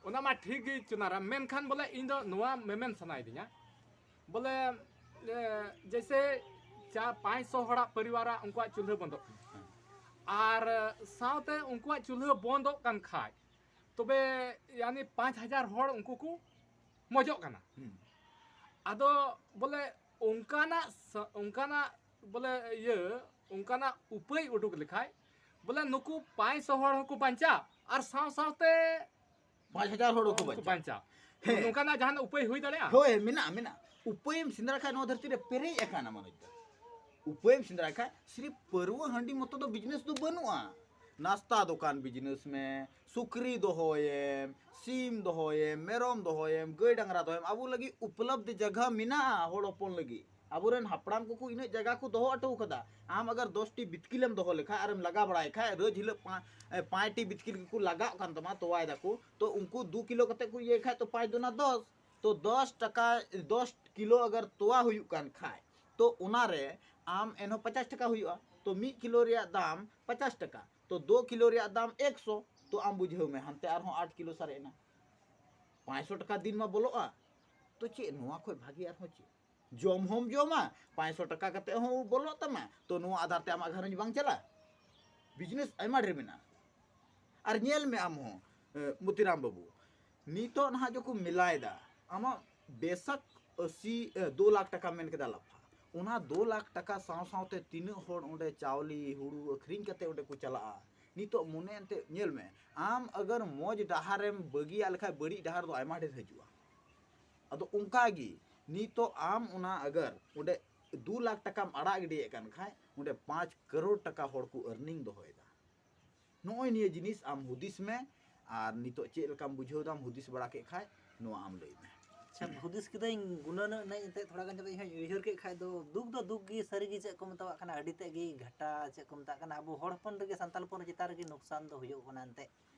ᱚᱱᱟ ᱢᱟ ᱴᱷᱤᱠ ᱜᱮ ᱪᱩᱱᱟᱨᱟ, ᱢᱮᱱᱠᱷᱟᱱ ᱵᱚᱞᱮ ᱤᱧ ᱫᱚ ᱱᱚᱣᱟ ᱢᱮᱢᱮᱱ ᱥᱟᱱᱟᱭᱤᱫᱤᱧᱟ ᱵᱚᱞᱮ, ᱮ, ᱡᱮᱭᱥᱮ ᱪᱟᱨ ᱯᱟᱸᱪ ᱥᱚ ᱦᱚᱲᱟᱜ ᱯᱚᱨᱤᱵᱟᱨᱟᱜ ᱩᱱᱠᱩᱣᱟᱜ ᱪᱩᱞᱦᱟᱹ ᱵᱚᱱᱫᱚᱜ ᱠᱟᱱᱟ, ᱟᱨ ᱥᱟᱶᱛᱮ ᱩᱱᱠᱩᱣᱟᱜ ᱪᱩᱞᱦᱟᱹ ᱵᱚᱱᱫᱚᱜ ᱠᱟᱱ ᱠᱷᱟᱡ ᱛᱚᱵᱮ ᱭᱟᱱᱤ ᱯᱟᱸᱪ ᱦᱟᱡᱟᱨ ᱦᱚᱲ ᱩᱱᱠᱩ ᱠᱚ ᱢᱚᱡᱚᱜ ᱠᱟᱱᱟ᱾ ᱦᱩᱸ᱾ ᱟᱫᱚ ᱵᱚᱞᱮ ᱚᱱᱠᱟᱱᱟᱜ ᱥᱟ- ᱚᱱᱠᱟᱱᱟᱜ ᱵᱚᱞᱮ ᱤᱭᱟᱹ ᱚᱱᱠᱟᱱᱟᱜ ᱩᱯᱟᱹᱭ ᱩᱰᱩᱠ ᱞᱮᱠᱷᱟᱡ ᱵᱚᱞᱮ ᱱᱩᱠᱩ ᱯᱟᱸᱪ ᱥᱚ ᱦᱚᱲ ᱦᱚᱸᱠᱚ ᱵᱟᱧᱪᱟᱜ ᱟᱨ ᱥᱟᱶ ᱥᱟᱶᱛᱮ ᱯᱟᱸᱪ ᱦᱟᱡᱟᱨ ᱦᱚᱲ ᱦᱚᱸᱠᱚ ᱩᱱᱠᱩ ᱵᱟᱧᱪᱟᱜ᱾ ᱵᱟᱧᱪᱟᱜ᱾ ᱦᱮᱸ᱾ ᱱᱚᱝᱠᱟᱱᱟᱜ ᱡᱟᱦᱟᱱᱟᱜ ᱩᱯᱟᱹᱭ ᱦᱩᱭ ᱫᱟᱲᱮᱭᱟᱜᱼᱟ? ᱦᱳᱭ, ᱢᱮᱱᱟᱜᱼᱟ, ᱢᱮᱱᱟᱜᱼᱟ᱾ ᱩᱯᱟᱹᱭᱮᱢ ᱥᱮᱸᱫᱽᱨᱟ ᱠᱷᱟᱡ ᱱᱚᱣᱟ ᱫᱷᱟᱹᱨᱛᱤ ᱨᱮ ᱯᱮᱨᱮᱡ ᱟᱠᱟᱱᱟ ᱢᱟᱱᱚᱡᱽ ᱫᱟ᱾ ᱩᱯᱟᱹᱭᱮᱢ ᱥᱮᱸᱫᱽᱨᱟ ᱠᱷᱟᱡ ᱥᱤᱨᱤᱯ ᱯᱟᱹᱨᱣᱟᱹ ᱦᱟᱺᱰᱤ ᱢᱚᱛᱚ ᱫᱚ ᱵᱤᱡᱽᱱᱮᱥ ᱫᱚ ᱵᱟᱹᱱᱩᱜᱼᱟ᱾ ᱱᱟᱥᱛᱟ ᱫᱚᱠᱟᱱ ᱵᱤᱡᱽᱱᱮᱥ ᱢᱮ, ᱥᱩᱠᱨᱤ ᱫᱚᱦᱚᱭᱮᱢ, ᱥᱤᱢ ᱫᱚᱦᱚᱭᱮᱢ, ᱢᱮᱨᱚᱢ ᱫᱚᱦᱚᱭᱮᱢ, ᱜᱟᱹᱭ ᱰᱟᱝᱨᱟ ᱫᱚᱦᱚᱭᱮᱢ, ᱟᱵᱚ ᱞᱟᱹᱜᱤᱫ ᱩᱯᱞᱚᱵᱫᱷ ᱡᱟᱭᱜᱟ ᱢᱮᱱᱟᱜᱼᱟ ᱦᱚᱲ ᱦᱚᱯᱚᱱ ᱞᱟᱹᱜᱤᱫ᱾ ᱟᱵᱚᱨᱮᱱ ᱦᱟᱯᱲᱟᱢ ᱠᱚᱠᱚ ᱤᱱᱟᱹᱜ ᱡᱟᱭᱜᱟ ᱠᱚ ᱫᱚᱦᱚ ᱦᱚᱴᱚ ᱠᱟᱫᱟ᱾ ᱟᱢ ᱟᱜᱟᱨ ᱫᱚᱥ ᱴᱤ ᱵᱤᱛᱠᱤᱞᱮᱢ ᱫᱚᱦᱚ ᱞᱮᱠᱷᱟᱡ ᱟᱨᱮᱢ ᱞᱟᱜᱟ ᱵᱟᱲᱟᱭ ᱠᱷᱟᱡ, ᱨᱳᱡᱽ ᱦᱤᱞᱳᱜ ᱯᱟ-, ᱮ, ᱯᱟᱸᱪ ᱴᱤ ᱵᱤᱛᱠᱤᱞ ᱜᱮᱠᱚ ᱞᱟᱜᱟᱜ ᱠᱟᱱ ᱛᱟᱢᱟ, ᱛᱚᱣᱟᱭ ᱫᱟᱠᱚ, ᱛᱚ ᱩᱱᱠᱩ ᱫᱩ ᱠᱤᱞᱳ ᱠᱟᱛᱮ ᱠᱚ ᱤᱭᱟᱹᱭ ᱠᱷᱟᱡ, ᱛᱚ ᱯᱟᱸᱪ ᱫᱩᱱᱟ ᱫᱚᱥ, ᱛᱚ ᱫᱚᱥ ᱴᱟᱠᱟ, ᱫᱚᱥ ᱠᱤᱞᱳ ᱟᱜᱟᱨ ᱛᱚᱣᱟ ᱦᱩᱭᱩᱜ ᱠᱟᱱ ᱠᱷᱟᱡ, ᱛᱚ ᱚᱱᱟᱨᱮ ᱟᱢ ᱮᱱᱦᱚᱸ ᱯᱚᱪᱟᱥ ᱴᱟᱠᱟ ᱦᱩᱭᱩᱜᱼᱟ, ᱛᱚ ᱢᱤᱫ ᱠᱤᱞᱳ ᱨᱮᱭᱟᱜ ᱫᱟᱢ ᱯᱚᱪᱟᱥ ᱴᱟᱠᱟ, ᱛᱚ ᱫᱩ ᱠᱤᱞᱳ ᱨᱮᱭᱟᱜ ᱫᱟᱢ ᱮᱠᱥᱚ, ᱛᱚ ᱟᱢ ᱵᱩᱡᱷᱟᱹᱣ ᱢᱮ ᱦᱟᱱᱛᱮ ᱟᱨᱦᱚᱸ ᱟᱴ ᱠᱤᱞᱳ ᱥᱟᱨᱮᱡ ᱮᱱᱟ᱾ ᱯᱟᱸᱪᱥᱚ ᱴᱟᱠᱟ ᱫᱤᱱ ᱢᱟ ᱵᱚᱞᱚᱜᱼᱟ, ᱛᱚ ᱪᱮᱫ ᱱᱚᱣᱟ ᱠᱷᱚᱡ ᱵᱷᱟᱜᱮ ᱟᱨᱦᱚᱸ ᱪᱮᱫ? ᱡᱚᱢ ᱦᱚᱸᱢ ᱡᱚᱢᱟ, ᱯᱟᱸᱪᱥᱚ ᱴᱟᱠᱟ ᱠᱟᱛᱮ ᱦᱚᱸ ᱵᱚᱞᱚᱜ ᱛᱟᱢᱟ, ᱛᱚ ᱱᱚᱣᱟ ᱟᱫᱷᱟᱨ ᱛᱮ ᱟᱢᱟᱜ ᱜᱷᱟᱨᱚᱸᱡᱽ ᱵᱟᱝ ᱪᱟᱞᱟᱜᱼᱟ? ᱵᱤᱡᱽᱱᱮᱥ ᱟᱭᱢᱟ ᱰᱷᱮᱨ ᱢᱮᱱᱟᱜᱼᱟ᱾ ᱟᱨ ᱧᱮᱞ ᱢᱮ ᱟᱢ ᱦᱚᱸ, ᱮ, ᱢᱚᱛᱤᱨᱟᱢ ᱵᱟᱹᱵᱩ, ᱱᱤᱛᱚᱜ ᱱᱟᱦᱟᱜ ᱡᱚᱠᱷᱚᱱ ᱢᱮᱞᱟᱭᱮᱫᱟ, ᱟᱢᱟᱜ ᱵᱮᱥᱟᱠ ᱟᱥᱤ, ᱮ, ᱫᱩ ᱞᱟᱠᱷ ᱴᱟᱠᱟ ᱢᱮᱱ ᱠᱮᱫᱟ ᱞᱟᱯᱷᱟ, ᱚᱱᱟ ᱫᱩ ᱞᱟᱠᱷ ᱴᱟᱠᱟ ᱥᱟᱶ ᱥᱟᱶᱛᱮ ᱛᱤᱱᱟᱹᱜ ᱦᱚᱲ ᱚᱸᱰᱮ ᱪᱟᱣᱞᱮ ᱦᱩᱲᱩ ᱟᱹᱠᱷᱨᱤᱧ ᱠᱟᱛᱮ ᱚᱸᱰᱮ ᱠᱚ ᱪᱟᱞᱟᱜᱼᱟ? ᱱᱤᱛᱚᱜ ᱢᱚᱱᱮ ᱮᱱᱛᱮ ᱧᱮᱞ ᱢᱮ, ᱟᱢ ᱟᱜᱟᱨ ᱢᱚᱡᱽ ᱰᱟᱦᱟᱨᱮᱢ ᱵᱟᱹᱜᱤᱭᱟᱜ ᱞᱮᱠᱷᱟᱡ ᱵᱟᱹᱲᱤᱡ ᱰᱟᱦᱟᱨ ᱫᱚ ᱟᱭᱢᱟ ᱰᱷᱮᱨ ᱦᱤᱡᱩᱜᱼᱟ᱾ ᱟᱫᱚ ᱚᱱᱠᱟ ᱜᱮ ᱱᱤᱛᱚᱜ ᱟᱢ ᱚᱱᱟ ᱟᱜᱟᱨ ᱚᱸᱰᱮ ᱫᱩ ᱞᱟᱠᱷ ᱴᱟᱠᱟᱢ ᱟᱲᱟᱜ ᱜᱤᱰᱤᱭᱮᱫ ᱠᱟᱱ ᱠᱷᱟᱡ, ᱚᱸᱰᱮ ᱯᱟᱸᱪ ᱠᱟᱨᱳᱲ ᱴᱟᱠᱟ ᱦᱚᱲ ᱠᱚ earning ᱫᱚᱦᱚᱭᱮᱫᱟ᱾ ᱱᱚᱜᱼᱚᱭ ᱱᱤᱭᱟᱹ ᱡᱤᱱᱤᱥ ᱟᱢ ᱦᱩᱫᱤᱥ ᱢᱮ, ᱟᱨ ᱱᱤᱛᱚᱜ ᱪᱮᱫ ᱞᱮᱠᱟᱢ ᱵᱩᱡᱷᱟᱹᱣ ᱫᱟᱢ, ᱦᱩᱫᱤᱥ ᱵᱟᱲᱟ ᱠᱮᱫ ᱠᱷᱟᱡ ᱱᱚᱣᱟ ᱟᱢ ᱞᱟᱹᱭ ᱢᱮ᱾ ᱟᱪᱪᱷᱟ, ᱦᱩᱫᱤᱥ ᱠᱤᱫᱟᱹᱧ, ᱜᱩᱱᱟᱹᱱᱚᱜ ᱱᱟᱹᱧ ᱮᱱᱛᱮᱫ ᱛᱷᱚᱲᱟ ᱜᱟᱱ ᱡᱚᱠᱷᱚᱡ ᱤᱧ ᱦᱚᱸᱧ ᱩᱭᱦᱟᱹᱨ ᱠᱮᱫ ᱠᱷᱟᱡ ᱫᱚ ᱫᱩᱠ ᱫᱚ ᱫᱩᱠ ᱜᱮ, ᱥᱟᱹᱨᱤ ᱜᱮ ᱪᱮᱫ ᱠᱚ ᱢᱮᱛᱟᱣᱟᱜ ᱠᱟᱱᱟ, ᱟᱹᱰᱤ ᱛᱮᱫ ᱜᱮ ᱜᱷᱟᱴᱟ ᱪᱮᱫ ᱠᱚ ᱢᱮᱛᱟᱜ ᱠᱟᱱᱟ, ᱟᱵᱚ ᱦᱚᱲ ᱦᱚᱯᱚᱱ ᱨᱮᱜᱮ, ᱥᱟᱱᱛᱟᱲ ᱦᱚᱯᱚᱱ ᱪᱮᱛᱟᱱ ᱨᱮᱜᱮ ᱱᱩᱠᱥᱟᱱ ᱫᱚ ᱦᱩᱭᱩᱜ ᱠᱟᱱᱟ ᱮᱱᱛᱮᱫ᱾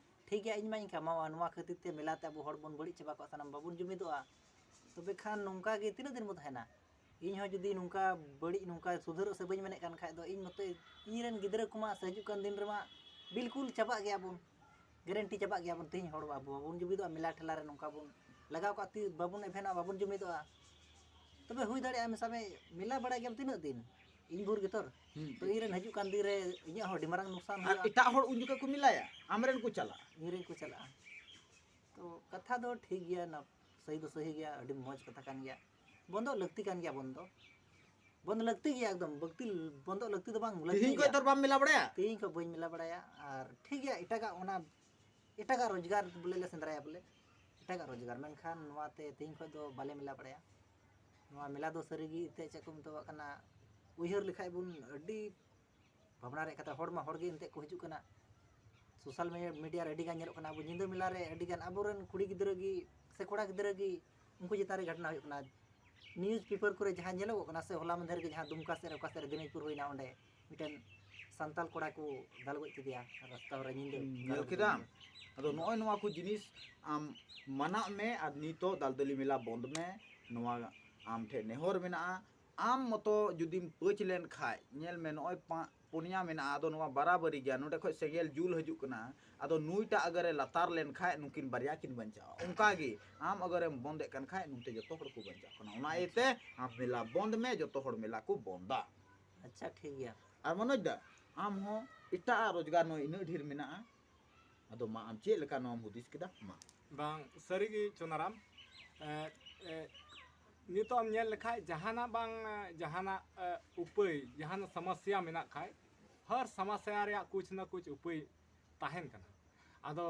ᱴᱷᱤᱠ ᱜᱮᱭᱟ, ᱤᱧ ᱢᱟᱧ ᱠᱟᱢᱟᱣᱟ, ᱱᱚᱣᱟ ᱠᱷᱟᱹᱛᱤᱨ ᱛᱮ ᱢᱮᱞᱟ ᱛᱮ ᱟᱵᱚ ᱦᱚᱲ ᱵᱚᱱ ᱵᱟᱹᱲᱤᱡ ᱪᱟᱵᱟ ᱠᱚᱜ ᱥᱟᱱᱟᱢ, ᱵᱟᱵᱚᱱ ᱡᱩᱢᱤᱫᱚᱜᱼᱟ, ᱛᱚᱵᱮ ᱠᱷᱟᱱ ᱱᱚᱝᱠᱟ ᱜᱮ ᱛᱤᱱᱟᱹᱜ ᱫᱤᱱ ᱵᱚ ᱛᱟᱦᱮᱱᱟ? ᱤᱧ ᱦᱚᱸ ᱡᱩᱫᱤ ᱱᱚᱝᱠᱟ ᱵᱟᱹᱲᱤᱡ, ᱱᱚᱝᱠᱟ ᱥᱩᱫᱷᱟᱹᱨᱚᱜ ᱥᱮ ᱵᱟᱹᱧ ᱢᱮᱱᱮᱫ ᱠᱟᱱ ᱠᱷᱟᱡ ᱫᱚ, ᱤᱧ ᱢᱚᱛᱚ ᱤᱧ ᱨᱮᱱ ᱜᱤᱫᱽᱨᱟᱹ ᱠᱚᱢᱟ ᱥᱮ ᱦᱤᱡᱩᱜ ᱠᱟᱱ ᱫᱤᱱ ᱨᱮᱢᱟ ᱵᱤᱞᱠᱩᱞ ᱪᱟᱵᱟᱜ ᱜᱮᱭᱟ ᱵᱚᱱ, ᱜᱮᱨᱮᱱᱴᱤ ᱪᱟᱵᱟᱜ ᱜᱮᱭᱟ ᱵᱚᱱ᱾ ᱛᱮᱦᱮᱧ ᱦᱚᱲ ᱟᱵᱚ ᱵᱟᱵᱚᱱ ᱡᱩᱢᱤᱫᱚᱜᱼᱟ, ᱢᱮᱞᱟ ᱴᱷᱮᱞᱟ ᱨᱮ ᱱᱚᱝᱠᱟ ᱵᱚᱱ ᱞᱟᱜᱟᱣ ᱠᱟᱜ ᱛᱮ ᱵᱟᱵᱚᱱ ᱮᱵᱷᱮᱱᱚᱜᱼᱟ, ᱵᱟᱵᱚᱱ ᱡᱩᱢᱤᱫᱚᱜᱼᱟ᱾ ᱛᱚᱵᱮ ᱦᱩᱭ ᱫᱟᱲᱮᱭᱟᱜᱼᱟ, ᱢᱮᱥᱟ ᱢᱮ, ᱢᱮᱞᱟ ᱵᱟᱲᱟᱭ ᱜᱮᱭᱟᱢ ᱛᱤᱱᱟᱹᱜ ᱫᱤᱱ? ᱤᱧ ᱵᱷᱳᱨ ᱜᱮᱛᱚ᱾ ᱦᱩᱸ᱾ ᱛᱚ ᱤᱧ ᱨᱮᱱ ᱦᱤᱡᱩᱜ ᱠᱟᱱ ᱫᱤᱱ ᱨᱮ ᱤᱧᱟᱹᱜ ᱦᱚᱸ ᱟᱹᱰᱤ ᱢᱟᱨᱟᱝ ᱱᱩᱠᱥᱟᱱ ᱟᱨ ᱦᱩᱭᱩᱜᱼᱟ᱾ ᱮᱴᱟᱜ ᱦᱚᱲ ᱩᱱ ᱡᱚᱠᱷᱚᱱ ᱠᱚ ᱢᱮᱞᱟᱭᱟ, ᱟᱢ ᱨᱮᱱ ᱠᱚ ᱪᱟᱞᱟᱜᱼᱟ᱾ ᱤᱧ ᱨᱮᱱ ᱠᱚ ᱪᱟᱞᱟᱜᱼᱟ᱾ ᱛᱚ ᱠᱟᱛᱷᱟ ᱫᱚ ᱴᱷᱤᱠ ᱜᱮᱭᱟ, ᱱᱟ-, ᱥᱟᱹᱦᱤ ᱫᱚ ᱥᱟᱹᱦᱤ ᱜᱮᱭᱟ, ᱟᱹᱰᱤ ᱢᱚᱡᱽ ᱠᱟᱛᱷᱟ ᱠᱟᱱ ᱜᱮᱭᱟ᱾ ᱵᱚᱱᱫᱚ ᱞᱟᱹᱠᱛᱤ ᱠᱟᱱ ᱜᱮᱭᱟ, ᱵᱚᱱᱫᱚ, ᱵᱚᱱᱫᱚ ᱞᱟᱹᱠᱛᱤ ᱜᱮᱭᱟ, ᱮᱠᱫᱚᱢ ᱵᱟᱹᱠᱛᱤ, ᱵᱚᱱᱫᱚ ᱞᱟᱹᱠᱛᱤ ᱫᱚ ᱵᱟᱝ ᱞᱟᱹᱠᱛᱤ ᱛᱤᱦᱤᱧ ᱠᱷᱚᱡ ᱜᱮᱭᱟ᱾ ᱛᱚ ᱵᱟᱢ ᱢᱮᱞᱟ ᱵᱟᱲᱟᱭᱟ? ᱛᱤᱦᱤᱧ ᱠᱷᱚᱡ ᱵᱟᱹᱧ ᱢᱮᱞᱟ ᱵᱟᱲᱟᱭᱟ᱾ ᱟᱨ ᱴᱷᱤᱠ ᱜᱮᱭᱟ, ᱮᱴᱟᱜᱟᱜ ᱚᱱᱟ, ᱮᱴᱟᱜᱟᱜ ᱨᱳᱡᱽᱜᱟᱨ ᱵᱚᱞᱮ ᱞᱮ ᱥᱮᱸᱫᱽᱨᱟᱭᱟ ᱵᱚᱞᱮ, ᱮᱴᱟᱜᱟᱜ ᱨᱳᱡᱽᱜᱟᱨ, ᱢᱮᱱᱠᱷᱟᱱ ᱱᱚᱣᱟ ᱛᱮ ᱛᱤᱦᱤᱧ ᱠᱷᱚᱡ ᱫᱚ ᱵᱟᱞᱮ ᱢᱮᱞᱟ ᱵᱟᱲᱟᱭᱟ᱾ ᱱᱚᱣᱟ ᱢᱮᱞᱟ ᱫᱚ ᱥᱟᱹᱨᱤ ᱜᱮ ᱮᱱᱛᱮᱫ ᱪᱮᱫ ᱠᱚ ᱢᱮᱛᱟᱣᱟᱜ ᱠᱟᱱᱟ, ᱩᱭᱦᱟᱹᱨ ᱞᱮᱠᱷᱟᱡ ᱵᱚᱱ ᱟᱹᱰᱤ ᱵᱷᱟᱵᱽᱱᱟ ᱨᱮᱭᱟᱜ ᱠᱟᱛᱷᱟ, ᱦᱚᱲ ᱢᱟ ᱦᱚᱲ ᱜᱮ ᱮᱱᱛᱮᱫ ᱠᱚ ᱦᱤᱡᱩᱜ ᱠᱟᱱᱟ᱾ ᱥᱳᱥᱟᱞ ᱢᱤᱰᱤᱭᱟ ᱨᱮ ᱟᱹᱰᱤ ᱜᱟᱱ ᱧᱮᱞᱚᱜ ᱠᱟᱱᱟ, ᱟᱵᱚ ᱧᱤᱫᱟᱹ ᱢᱮᱞᱟ ᱨᱮ ᱟᱹᱰᱤ ᱜᱟᱱ ᱟᱵᱚᱨᱮᱱ ᱠᱩᱲᱤ ᱜᱤᱫᱽᱨᱟᱹ ᱜᱮ ᱥᱮ ᱠᱚᱲᱟ ᱜᱤᱫᱽᱨᱟᱹ ᱜᱮ ᱩᱱᱠᱩ ᱪᱮᱛᱟᱱ ᱨᱮ ᱜᱷᱟᱴᱱᱟ ᱦᱩᱭᱩᱜ ᱠᱟᱱᱟ᱾ ᱱᱤᱭᱩᱡᱽ ᱯᱮᱯᱟᱨ ᱠᱚᱨᱮ ᱡᱟᱦᱟᱸ ᱧᱮᱞᱚᱜᱚᱜ ᱠᱟᱱᱟ ᱥᱮ, ᱦᱚᱞᱟ ᱢᱟᱫᱷᱮᱨ ᱜᱮ ᱡᱟᱦᱟᱸ ᱫᱩᱢᱠᱟ ᱥᱮᱫ ᱨᱮ, ᱚᱠᱟ ᱥᱮᱫ ᱨᱮ ᱫᱤᱱᱟᱡᱽᱯᱩᱨ ᱦᱩᱭᱱᱟ, ᱚᱸᱰᱮ ᱢᱤᱫᱴᱮᱱ ᱥᱟᱱᱛᱟᱞ ᱠᱚᱲᱟ ᱠᱚ ᱫᱟᱞ ᱜᱚᱡ ᱠᱮᱫᱮᱭᱟ ᱨᱟᱥᱛᱟ ᱦᱚᱨ ᱨᱮ ᱧᱤᱫᱟᱹ ᱦᱩᱸ, ᱜᱟᱨᱚ ᱧᱮᱞ ᱵᱟᱡᱮ ᱠᱮᱫᱟᱢ? ᱧᱤᱫᱟᱹ᱾ ᱟᱫᱚ ᱱᱚᱜᱼᱚᱭ ᱱᱚᱣᱟ ᱠᱚ ᱡᱤᱱᱤᱥ ᱟᱢ ᱢᱟᱱᱟᱜ ᱢᱮ ᱟᱨ ᱱᱤᱛᱚᱜ ᱫᱟᱞᱫᱟᱞᱤ ᱢᱮᱞᱟ ᱵᱚᱱᱫ ᱢᱮ, ᱱᱚᱣᱟ ᱟᱢ ᱴᱷᱮᱱ ᱱᱮᱦᱚᱨ ᱢᱮᱱᱟᱜᱼᱟ᱾ ᱟᱢ ᱢᱚᱛᱚ ᱡᱩᱫᱤᱢ ᱯᱟᱹᱪ ᱞᱮᱱ ᱠᱷᱟᱡ, ᱧᱮᱞ ᱢᱮ, ᱱᱚᱜᱼᱚᱭ ᱯᱟ-, ᱯᱩᱱᱭᱟ ᱢᱮᱱᱟᱜᱼᱟ, ᱟᱫᱚ ᱱᱚᱣᱟ ᱵᱟᱨᱟᱵᱟᱨᱤ ᱜᱮᱭᱟ, ᱱᱚᱰᱮ ᱠᱷᱚᱡ ᱥᱮᱸᱜᱮᱞ ᱡᱩᱞ ᱦᱤᱡᱩᱜ ᱠᱟᱱᱟ, ᱟᱫᱚ ᱱᱩᱭᱴᱟᱜ ᱟᱜᱟᱨᱮ ᱞᱟᱛᱟᱨ ᱞᱮᱱ ᱠᱷᱟᱡ ᱱᱩᱠᱤᱱ ᱵᱟᱨᱭᱟ ᱠᱤᱱ ᱵᱟᱧᱪᱟᱜᱼᱟ᱾ ᱚᱱᱠᱟ ᱜᱮ ᱟᱢ ᱟᱜᱟᱨᱮᱢ ᱵᱚᱱᱫᱮᱫ ᱠᱟᱱ ᱠᱷᱟᱡ ᱱᱚᱛᱮ ᱡᱚᱛᱚ ᱦᱚᱲ ᱠᱚ ᱵᱟᱧᱪᱟᱜ ᱠᱟᱱᱟ᱾ ᱚᱱᱟ ᱤᱭᱟᱹᱛᱮ ᱟᱢ ᱢᱮᱞᱟ ᱵᱚᱱᱫ ᱢᱮ, ᱡᱚᱛᱚ ᱦᱚᱲ ᱢᱮᱞᱟ ᱠᱚ ᱵᱚᱱᱫᱟ᱾ ᱟᱪᱪᱷᱟ, ᱴᱷᱤᱠ ᱜᱮᱭᱟ᱾ ᱟᱨ ᱢᱚᱱᱳᱡᱽ ᱫᱟ, ᱟᱢ ᱦᱚᱸ ᱮᱴᱟᱜ ᱨᱳᱡᱽᱜᱟᱨ ᱱᱚᱜᱼᱚᱭ ᱤᱱᱟᱹᱜ ᱰᱷᱮᱨ ᱢᱮᱱᱟᱜᱼᱟ, ᱟᱫᱚ ᱢᱟ ᱟᱢ ᱪᱮᱫ ᱞᱮᱠᱟ ᱱᱚᱣᱟᱢ ᱦᱩᱫᱤᱥ ᱠᱮᱫᱟ? ᱢᱟ᱾ ᱵᱟᱝ, ᱥᱟᱹᱨᱤᱜᱮ ᱪᱚᱱᱟᱨᱟᱢ, ᱮ, ᱮ, ᱱᱤᱛᱚᱜ ᱮᱢ ᱧᱮᱞ ᱞᱮᱠᱷᱟᱡ ᱡᱟᱦᱟᱱᱟᱜ ᱵᱟᱝ, ᱮ, ᱡᱟᱦᱟᱱᱟᱜ, ᱮ, ᱩᱯᱟᱹᱭ, ᱡᱟᱦᱟᱱ ᱥᱚᱢᱚᱥᱥᱟ ᱢᱮᱱᱟᱜ ᱠᱷᱟᱡ, ᱦᱟᱨ ᱥᱚᱢᱚᱥᱥᱟ ᱨᱮᱭᱟᱜ ᱠᱩᱪ ᱱᱟ ᱠᱩᱪ ᱩᱯᱟᱹᱭ ᱛᱟᱦᱮᱱ ᱠᱟᱱᱟ᱾ ᱟᱫᱚ,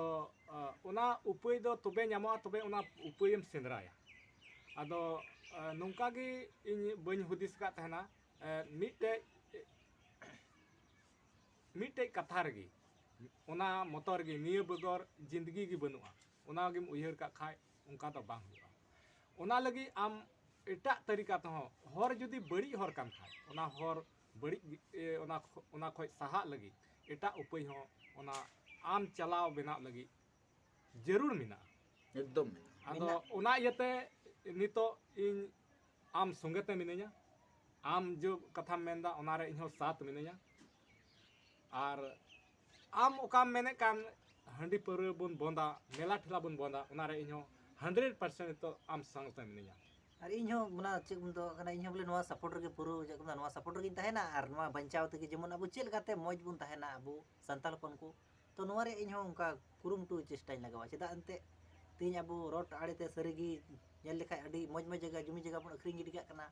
ᱮ, ᱚᱱᱟ ᱩᱯᱟᱹᱭ ᱫᱚ ᱛᱚᱵᱮ ᱧᱟᱢᱚᱜᱼᱟ, ᱛᱚᱵᱮ ᱚᱱᱟ ᱩᱯᱟᱹᱭᱮᱢ ᱥᱮᱸᱫᱽᱨᱟᱭᱟ᱾ ᱟᱫᱚ, ᱮ, ᱱᱚᱝᱠᱟ ᱜᱮ ᱤᱧ ᱵᱟᱹᱧ ᱦᱩᱫᱤᱥ ᱟᱠᱟᱫ ᱛᱟᱦᱮᱱᱟ, ᱮ, ᱢᱤᱫᱴᱮᱡ, ᱢᱤᱫᱴᱮᱡ ᱠᱟᱛᱷᱟ ᱨᱮᱜᱮ ᱚᱱᱟ ᱢᱚᱛᱚ ᱨᱮᱜᱮ, ᱱᱤᱭᱟᱹ ᱵᱮᱜᱚᱨ ᱡᱤᱱᱫᱜᱤ ᱜᱮ ᱵᱟᱹᱱᱩᱜᱼᱟ, ᱚᱱᱟ ᱜᱮᱢ ᱩᱭᱦᱟᱹᱨ ᱠᱟᱜ ᱠᱷᱟᱡ ᱚᱱᱠᱟ ᱫᱚ ᱵᱟᱝ ᱦᱩᱭᱩᱜᱼᱟ᱾ ᱚᱱᱟ ᱞᱟᱹᱜᱤᱫ ᱟᱢ ᱮᱴᱟᱜ ᱛᱟᱹᱨᱤᱠᱟ ᱛᱮᱦᱚᱸ, ᱦᱚᱨ ᱡᱩᱫᱤ ᱵᱟᱹᱲᱤᱡ ᱦᱚᱨ ᱠᱟᱱ ᱠᱷᱟᱡ, ᱚᱱᱟ ᱦᱚᱨ ᱵᱟᱹᱲᱤᱡ ᱜᱮ, ᱮ, ᱚᱱᱟ ᱠᱷᱚ-, ᱚᱱᱟ ᱠᱷᱚᱡ ᱥᱟᱦᱟᱜ ᱞᱟᱹᱜᱤᱫ ᱮᱴᱟᱜ ᱩᱯᱟᱹᱭ ᱦᱚᱸ ᱚᱱᱟ ᱟᱢ ᱪᱟᱞᱟᱣ ᱵᱮᱱᱟᱣ ᱞᱟᱹᱜᱤᱫ ᱡᱟᱹᱨᱩᱲ ᱢᱮᱱᱟᱜᱼᱟ᱾ ᱮᱠᱫᱚᱢ ᱢᱮᱱᱟᱜᱼᱟ᱾ ᱟᱫᱚ ᱢᱮᱱᱟᱜ- ᱚᱱᱟ ᱤᱭᱟᱹᱛᱮ ᱱᱤᱛᱚᱜ ᱤᱧ ᱟᱢ ᱥᱚᱸᱜᱮ ᱛᱮ ᱢᱤᱱᱟᱹᱧᱟ᱾ ᱟᱢ ᱡᱮ ᱠᱟᱛᱷᱟᱢ ᱢᱮᱱᱫᱟ, ᱚᱱᱟᱨᱮ ᱤᱧᱦᱚᱸ ᱥᱟᱛ ᱢᱤᱱᱟᱹᱧᱟ᱾ ᱟᱨ ᱟᱢ ᱚᱠᱟᱢ ᱢᱮᱱᱮᱫ ᱠᱟᱱ, ᱦᱟᱺᱰᱤ ᱯᱟᱹᱣᱨᱟᱹ ᱵᱚᱱ ᱵᱚᱱᱫᱟ, ᱢᱮᱞᱟ ᱴᱷᱮᱞᱟ ᱵᱚᱱ ᱵᱚᱱᱫᱟ, ᱚᱱᱟᱨᱮ ᱤᱧᱦᱚᱸ ᱦᱟᱱᱰᱨᱮᱰ ᱯᱟᱨᱥᱮᱱᱴ ᱱᱤᱛᱚᱜ ᱟᱢ ᱥᱟᱶᱛᱮ ᱢᱤᱱᱟᱹᱧᱟ᱾ ᱟᱨ ᱤᱧ ᱦᱚᱸ ᱚᱱᱟ ᱪᱮᱫ ᱠᱚ ᱢᱮᱛᱟᱜ ᱠᱟᱱᱟ, ᱤᱧ ᱦᱚᱸ ᱵᱚᱞᱮ ᱱᱚᱣᱟ ᱥᱟᱯᱳᱨᱴ ᱨᱮᱜᱮ ᱯᱩᱨᱟᱹ ᱪᱮᱫ ᱠᱚ ᱢᱮᱛᱟᱜ, ᱱᱚᱣᱟ ᱥᱟᱯᱳᱨᱴ ᱨᱮᱜᱮᱧ ᱛᱟᱦᱮᱱᱟ᱾ ᱟᱨ ᱱᱚᱣᱟ ᱵᱟᱧᱪᱟᱣ ᱛᱮᱜᱮ ᱡᱮᱢᱚᱱ ᱟᱵᱚ ᱪᱮᱫ ᱞᱮᱠᱟᱛᱮ ᱢᱚᱡᱽ ᱵᱚᱱ ᱛᱟᱦᱮᱱᱟ ᱟᱵᱚ ᱥᱟᱱᱛᱟᱲ ᱦᱚᱯᱚᱱ ᱠᱚ, ᱛᱚ ᱱᱚᱣᱟ ᱨᱮ ᱤᱧ ᱦᱚᱸ ᱚᱱᱠᱟ ᱠᱩᱨᱩᱢᱩᱴᱩ ᱪᱮᱥᱴᱟᱧ ᱞᱟᱜᱟᱣᱟ᱾ ᱪᱮᱫᱟᱜ ᱮᱱᱛᱮᱫ ᱛᱮᱦᱮᱧ ᱟᱵᱚ ᱨᱳᱰ ᱟᱲᱮ ᱛᱮ ᱥᱟᱹᱨᱤᱜᱮ ᱧᱮᱞ ᱞᱮᱠᱷᱟᱡ ᱟᱹᱰᱤ ᱢᱚᱡᱽ ᱢᱚᱡᱽ ᱡᱟᱭᱜᱟ, ᱡᱩᱢᱤ ᱡᱟᱭᱜᱟ ᱵᱚᱱ ᱟᱹᱠᱷᱨᱤᱧ ᱜᱤᱰᱤ ᱠᱟᱜ ᱠᱟᱱᱟ᱾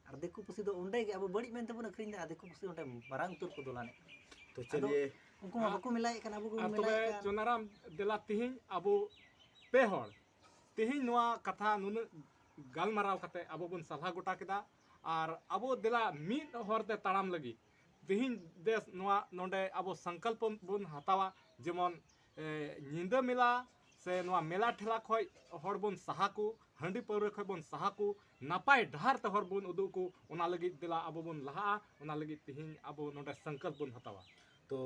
ᱟᱨ ᱫᱤᱠᱩ ᱯᱩᱥᱤ ᱫᱚ ᱚᱸᱰᱮ ᱜᱮ ᱟᱵᱚ ᱵᱟᱹᱲᱤᱡ ᱢᱮᱱ ᱛᱮᱵᱚᱱ ᱟᱹᱠᱷᱨᱤᱧ ᱮᱫᱟ, ᱟᱨ ᱫᱤᱠᱩ ᱯᱩᱥᱤ ᱚᱸᱰᱮ ᱢᱟᱨᱟᱝ ᱩᱛᱟᱹᱨ ᱠᱚ ᱫᱚᱞᱟᱱᱮᱫ ᱠᱟᱱᱟ᱾ ᱛᱚ ᱟᱫᱚ ᱪᱟᱞᱤᱭᱮ ᱩᱱᱠᱩ ᱢᱟ ᱦᱟᱸ᱾ ᱵᱟᱠᱚ ᱢᱮᱞᱟᱭᱮᱫ ᱠᱟᱱ, ᱟᱵᱚ ᱜᱮᱵᱚᱱ ᱟᱨ ᱛᱚᱵᱮ ᱢᱮᱞᱟᱭᱮᱫ ᱠᱟᱱ᱾ ᱪᱚᱱᱟᱨᱟᱢ, ᱫᱮᱞᱟ ᱛᱤᱦᱤᱧ ᱟᱵᱚ ᱯᱮ ᱦᱚᱲ ᱛᱤᱦᱤᱧ ᱱᱚᱣᱟ ᱠᱟᱛᱷᱟ ᱱᱩᱱᱟᱹᱜ ᱜᱟᱞᱢᱟᱨᱟᱣ ᱠᱟᱛᱮ ᱟᱵᱚ ᱵᱚᱱ ᱥᱟᱞᱦᱟ ᱜᱚᱴᱟ ᱠᱮᱫᱟ᱾ ᱟᱨ ᱟᱵᱚ ᱫᱮᱞᱟ ᱢᱤᱫ ᱦᱚᱨ ᱛᱮ ᱛᱟᱲᱟᱢ ᱞᱟᱹᱜᱤᱫ ᱛᱤᱦᱤᱧ ᱫᱮᱥ ᱱᱚᱣᱟ ᱱᱚᱰᱮ ᱟᱵᱚ ᱥᱚᱝᱠᱚᱞᱯᱚ ᱵᱚᱱ ᱦᱟᱛᱟᱣᱟ, ᱡᱮᱢᱚᱱ ᱮ, ᱧᱤᱫᱟᱹ ᱢᱮᱞᱟ ᱥᱮ ᱱᱚᱣᱟ ᱢᱮᱞᱟ ᱴᱷᱮᱞᱟ ᱠᱷᱚᱡ ᱦᱚᱲ ᱵᱚᱱ ᱥᱟᱦᱟ ᱠᱚ, ᱦᱟᱺᱰᱤ ᱯᱟᱹᱣᱨᱟᱹ ᱠᱷᱚᱡ ᱵᱚᱱ ᱥᱟᱦᱟ ᱠᱚ, ᱱᱟᱯᱟᱭ ᱰᱟᱦᱟᱨ ᱛᱮ ᱦᱚᱲ ᱵᱚᱱ ᱩᱫᱩᱜ ᱠᱚ, ᱚᱱᱟ ᱞᱟᱹᱜᱤᱫ ᱫᱮᱞᱟ ᱟᱵᱚ ᱵᱚᱱ ᱞᱟᱦᱟᱜᱼᱟ᱾ ᱚᱱᱟ ᱞᱟᱹᱜᱤᱫ ᱛᱤᱦᱤᱧ ᱟᱵᱚ ᱱᱚᱰᱮ ᱥᱚᱝᱠᱚᱞᱯ ᱵᱚᱱ ᱦᱟᱛᱟᱣᱟ᱾ ᱛᱚ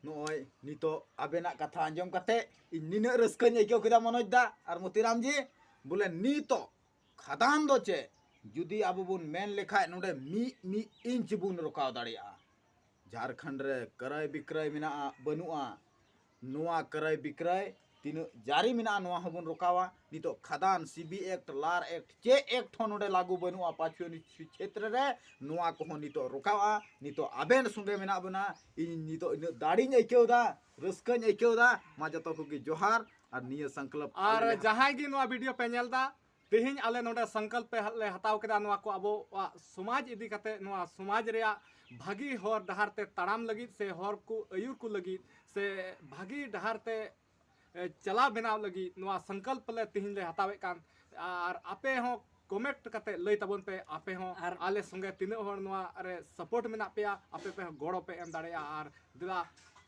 ᱱᱚᱜᱼᱚᱭ ᱱᱤᱛᱚᱜ ᱟᱵᱮᱱᱟᱜ ᱠᱟᱛᱷᱟ ᱟᱸᱡᱚᱢ ᱠᱟᱛᱮ ᱤᱧ ᱱᱤᱱᱟᱹᱜ ᱨᱟᱹᱥᱠᱟᱹᱧ ᱟᱹᱭᱠᱟᱹᱣ ᱠᱮᱫᱟ ᱢᱚᱱᱳᱡᱽ ᱫᱟ ᱟᱨ ᱢᱚᱛᱤᱨᱟᱢ ᱡᱤ, ᱵᱚᱞᱮ ᱱᱤᱛᱚᱜ ᱠᱷᱟᱫᱟᱱ ᱫᱚ ᱪᱮᱫ, ᱡᱩᱫᱤ ᱟᱵᱚ ᱵᱚᱱ ᱢᱮᱱ ᱞᱮᱠᱷᱟᱡ ᱱᱚᱰᱮ ᱢᱤᱫ ᱢᱤᱫ ᱤᱧᱪ ᱵᱚᱱ ᱨᱚᱠᱟᱣ ᱫᱟᱲᱮᱭᱟᱜᱼᱟ᱾ ᱡᱷᱟᱲᱠᱷᱚᱸᱰ ᱨᱮ ᱠᱨᱚᱭ ᱵᱤᱠᱨᱚᱭ ᱢᱮᱱᱟᱜᱼᱟ ᱵᱟᱹᱱᱩᱜᱼᱟ, ᱱᱚᱣᱟ ᱠᱨᱚᱭ ᱵᱤᱠᱨᱚᱭ ᱛᱤᱱᱟᱹᱜ ᱡᱟᱹᱨᱤ ᱢᱮᱱᱟᱜᱼᱟ ᱱᱚᱣᱟ ᱦᱚᱸᱵᱚᱱ ᱨᱚᱠᱟᱣᱟ᱾ ᱱᱤᱛᱚᱜ ᱠᱷᱟᱫᱟᱱ, ᱥᱤᱵᱤ ᱮᱠᱴ, ᱞᱟᱨ ᱮᱠᱴ, ᱪᱮᱫ ᱮᱠᱴ ᱦᱚᱸ ᱱᱚᱰᱮ ᱞᱟᱹᱜᱩ ᱵᱟᱹᱱᱩᱜᱼᱟ ᱯᱟᱪᱷᱩᱣᱟᱹ ᱪᱷᱮᱛᱨᱚ ᱨᱮ, ᱱᱚᱣᱟ ᱠᱚᱦᱚᱸ ᱱᱤᱛᱚᱜ ᱨᱚᱠᱟᱣᱟ᱾ ᱱᱤᱛᱚᱜ ᱟᱵᱮᱱ ᱥᱚᱸᱜᱮ ᱢᱮᱱᱟᱜ ᱵᱚᱱᱟ, ᱤᱧ ᱱᱤᱛᱚᱜ ᱤᱱᱟᱹᱜ ᱫᱟᱲᱮᱧ ᱟᱹᱭᱠᱟᱹᱣ ᱮᱫᱟ, ᱨᱟᱹᱥᱠᱟᱹᱧ ᱟᱹᱭᱠᱟᱹᱣ ᱮᱫᱟ᱾ ᱢᱟ ᱡᱚᱛᱚ ᱠᱚᱜᱮ ᱡᱚᱦᱟᱨ ᱟᱨ ᱱᱤᱭᱟᱹ ᱥᱚᱝᱠᱚᱞᱯ ᱟᱨ ᱟᱞᱮ ᱞᱮ ᱡᱟᱦᱟᱸᱭ ᱜᱮ ᱱᱚᱣᱟ ᱵᱷᱤᱰᱤᱭᱳ ᱯᱮ ᱧᱮᱞ ᱮᱫᱟ, ᱛᱮᱦᱮᱧ ᱟᱞᱮ ᱱᱚᱰᱮ ᱥᱚᱝᱠᱚᱞᱯ ᱞᱮ ᱦᱟᱛᱟᱣ ᱠᱮᱫᱟ ᱱᱚᱣᱟ ᱠᱚ ᱟᱵᱚᱣᱟᱜ ᱥᱚᱢᱟᱡᱽ ᱤᱫᱤ ᱠᱟᱛᱮ, ᱱᱚᱣᱟ ᱥᱚᱢᱟᱡᱽ ᱨᱮᱭᱟᱜ ᱵᱷᱟᱹᱜᱤ ᱦᱚᱨ ᱰᱟᱦᱟᱨ ᱛᱮ ᱛᱟᱲᱟᱢ ᱞᱟᱹᱜᱤᱫ ᱥᱮ ᱦᱚᱲ ᱠᱚ ᱟᱹᱭᱩᱨ ᱠᱚ ᱞᱟᱹᱜᱤᱫ ᱥᱮ ᱵᱷᱟᱹᱜᱤ ᱰᱟᱦᱟᱨ ᱛᱮ ᱮ, ᱪᱟᱞᱟᱣ ᱵᱮᱱᱟᱣ ᱞᱟᱹᱜᱤᱫ ᱱᱚᱣᱟ ᱥᱚᱝᱠᱚᱞᱯ ᱞᱮ ᱛᱮᱦᱮᱧ ᱞᱮ ᱦᱟᱛᱟᱣᱮᱫ ᱠᱟᱱ᱾ ᱟᱨ ᱟᱯᱮ ᱦᱚᱸ ᱠᱚᱢᱮᱱᱴ ᱠᱟᱛᱮ ᱞᱟᱹᱭ ᱛᱟᱵᱚᱱ ᱯᱮ, ᱟᱯᱮ ᱦᱚᱸ ᱟᱨ- ᱟᱞᱮ ᱥᱚᱸᱜᱮ ᱛᱤᱱᱟᱹᱜ ᱦᱚᱲ ᱱᱚᱣᱟ ᱨᱮ ᱥᱟᱯᱳᱨᱴ ᱢᱮᱱᱟᱜ ᱯᱮᱭᱟ, ᱟᱯᱮ ᱯᱮ ᱦᱚᱸ ᱜᱚᱲᱚ ᱯᱮ ᱮᱢ ᱫᱟᱲᱮᱭᱟᱜᱼᱟ᱾ ᱟᱨ ᱫᱮᱞᱟ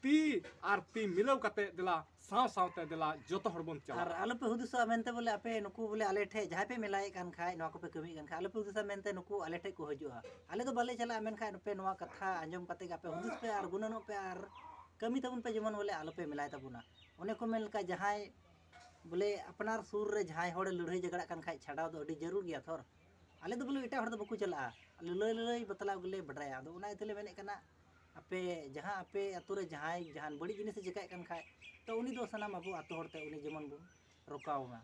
ᱛᱤ ᱟᱨ ᱛᱤ ᱢᱤᱞᱟᱹᱣ ᱠᱟᱛᱮ ᱫᱮᱞᱟ ᱥᱟᱶ ᱥᱟᱶᱛᱮ ᱫᱮᱞᱟ ᱡᱚᱛᱚ ᱦᱚᱲ ᱵᱚᱱ ᱟᱨ ᱪᱟᱞᱟᱜᱼᱟ᱾ ᱟᱞᱚᱯᱮ ᱦᱩᱫᱤᱥᱚᱜᱼᱟ ᱢᱮᱱᱛᱮ ᱵᱚᱞᱮ ᱟᱯᱮ ᱱᱩᱠᱩ ᱵᱚᱞᱮ ᱟᱞᱮ ᱴᱷᱮᱡ ᱡᱟᱦᱟᱸᱭ ᱯᱮ ᱢᱮᱞᱟᱭᱮᱫ ᱠᱟᱱ ᱠᱷᱟᱡ, ᱱᱚᱣᱟ ᱠᱚᱯᱮ ᱠᱟᱹᱢᱤᱭᱮᱫ ᱠᱟᱱ ᱠᱷᱟᱡ, ᱟᱞᱚᱯᱮ ᱦᱩᱫᱤᱥᱟ ᱢᱮᱱᱛᱮ ᱱᱩᱠᱩ ᱟᱞᱮ ᱴᱷᱮᱡ ᱠᱚ ᱦᱤᱡᱩᱜᱼᱟ᱾ ᱟᱞᱮ ᱫᱚ ᱵᱟᱞᱮ ᱪᱟᱞᱟᱜᱼᱟ, ᱢᱮᱱᱠᱷᱟᱱ ᱟᱯᱮ ᱱᱚᱣᱟ ᱠᱟᱛᱷᱟ ᱟᱸᱡᱚᱢ ᱠᱟᱛᱮ ᱜᱮ ᱟᱯᱮ ᱦᱩᱫᱤᱥ ᱯᱮ ᱟᱨ ᱜᱩᱱᱟᱹᱱᱚᱜ ᱯᱮ ᱟᱨ ᱠᱟᱹᱢᱤ ᱛᱟᱵᱚᱱ ᱯᱮ, ᱡᱮᱢᱚᱱ ᱵᱚᱞᱮ ᱟᱞᱚᱯᱮ ᱢᱮᱞᱟᱭ ᱛᱟᱵᱚᱱᱟ᱾ ᱚᱱᱮ ᱠᱚ ᱢᱮᱱ ᱞᱮᱠᱟ ᱡᱟᱦᱟᱸᱭ ᱵᱚᱞᱮ ᱟᱯᱱᱟᱨ ᱥᱩᱨ ᱨᱮ ᱡᱟᱦᱟᱸᱭ ᱦᱚᱲᱮ ᱞᱟᱹᱲᱦᱟᱹᱭ ᱡᱷᱟᱜᱽᱲᱟᱜ ᱠᱟᱱ ᱠᱷᱟᱡ ᱪᱷᱟᱰᱟᱣ ᱫᱚ ᱟᱹᱰᱤ ᱡᱟᱹᱨᱩᱲ ᱜᱮᱭᱟ ᱛᱷᱚᱨ᱾ ᱟᱞᱮ ᱫᱚ ᱵᱚᱞᱮ ᱮᱴᱟᱜ ᱦᱚᱲ ᱫᱚ ᱵᱟᱠᱚ ᱪᱟᱞᱟᱜᱼᱟ, ᱞᱟᱹᱞᱟᱹᱭ ᱞᱟᱹᱞᱟᱹᱭ ᱵᱟᱛᱞᱟᱣ ᱜᱮᱞᱮ ᱵᱟᱰᱟᱭᱟ᱾ ᱟᱫᱚ ᱚᱱᱟ ᱤᱭᱟᱹ ᱛᱮᱞᱮ ᱢᱮᱱᱮᱫ ᱠᱟᱱᱟ ᱟᱯᱮ ᱡᱟᱦᱟᱸ ᱟᱯᱮ ᱟᱹᱛᱩ ᱨᱮ ᱡᱟᱦᱟᱸᱭ ᱡᱟᱦᱟᱱ ᱵᱟᱹᱲᱤᱡ ᱡᱤᱱᱤᱥᱮ ᱪᱮᱠᱟᱭᱮᱫ ᱠᱟᱱ ᱠᱷᱟᱡ, ᱛᱚ ᱩᱱᱤ ᱫᱚ ᱥᱟᱱᱟᱢ ᱟᱵᱚ ᱟᱹᱛᱩ ᱦᱚᱲᱛᱮ ᱩᱱᱤ ᱡᱮᱢᱚᱱ ᱵᱚᱱ ᱨᱚᱠᱟᱣ ᱢᱟ᱾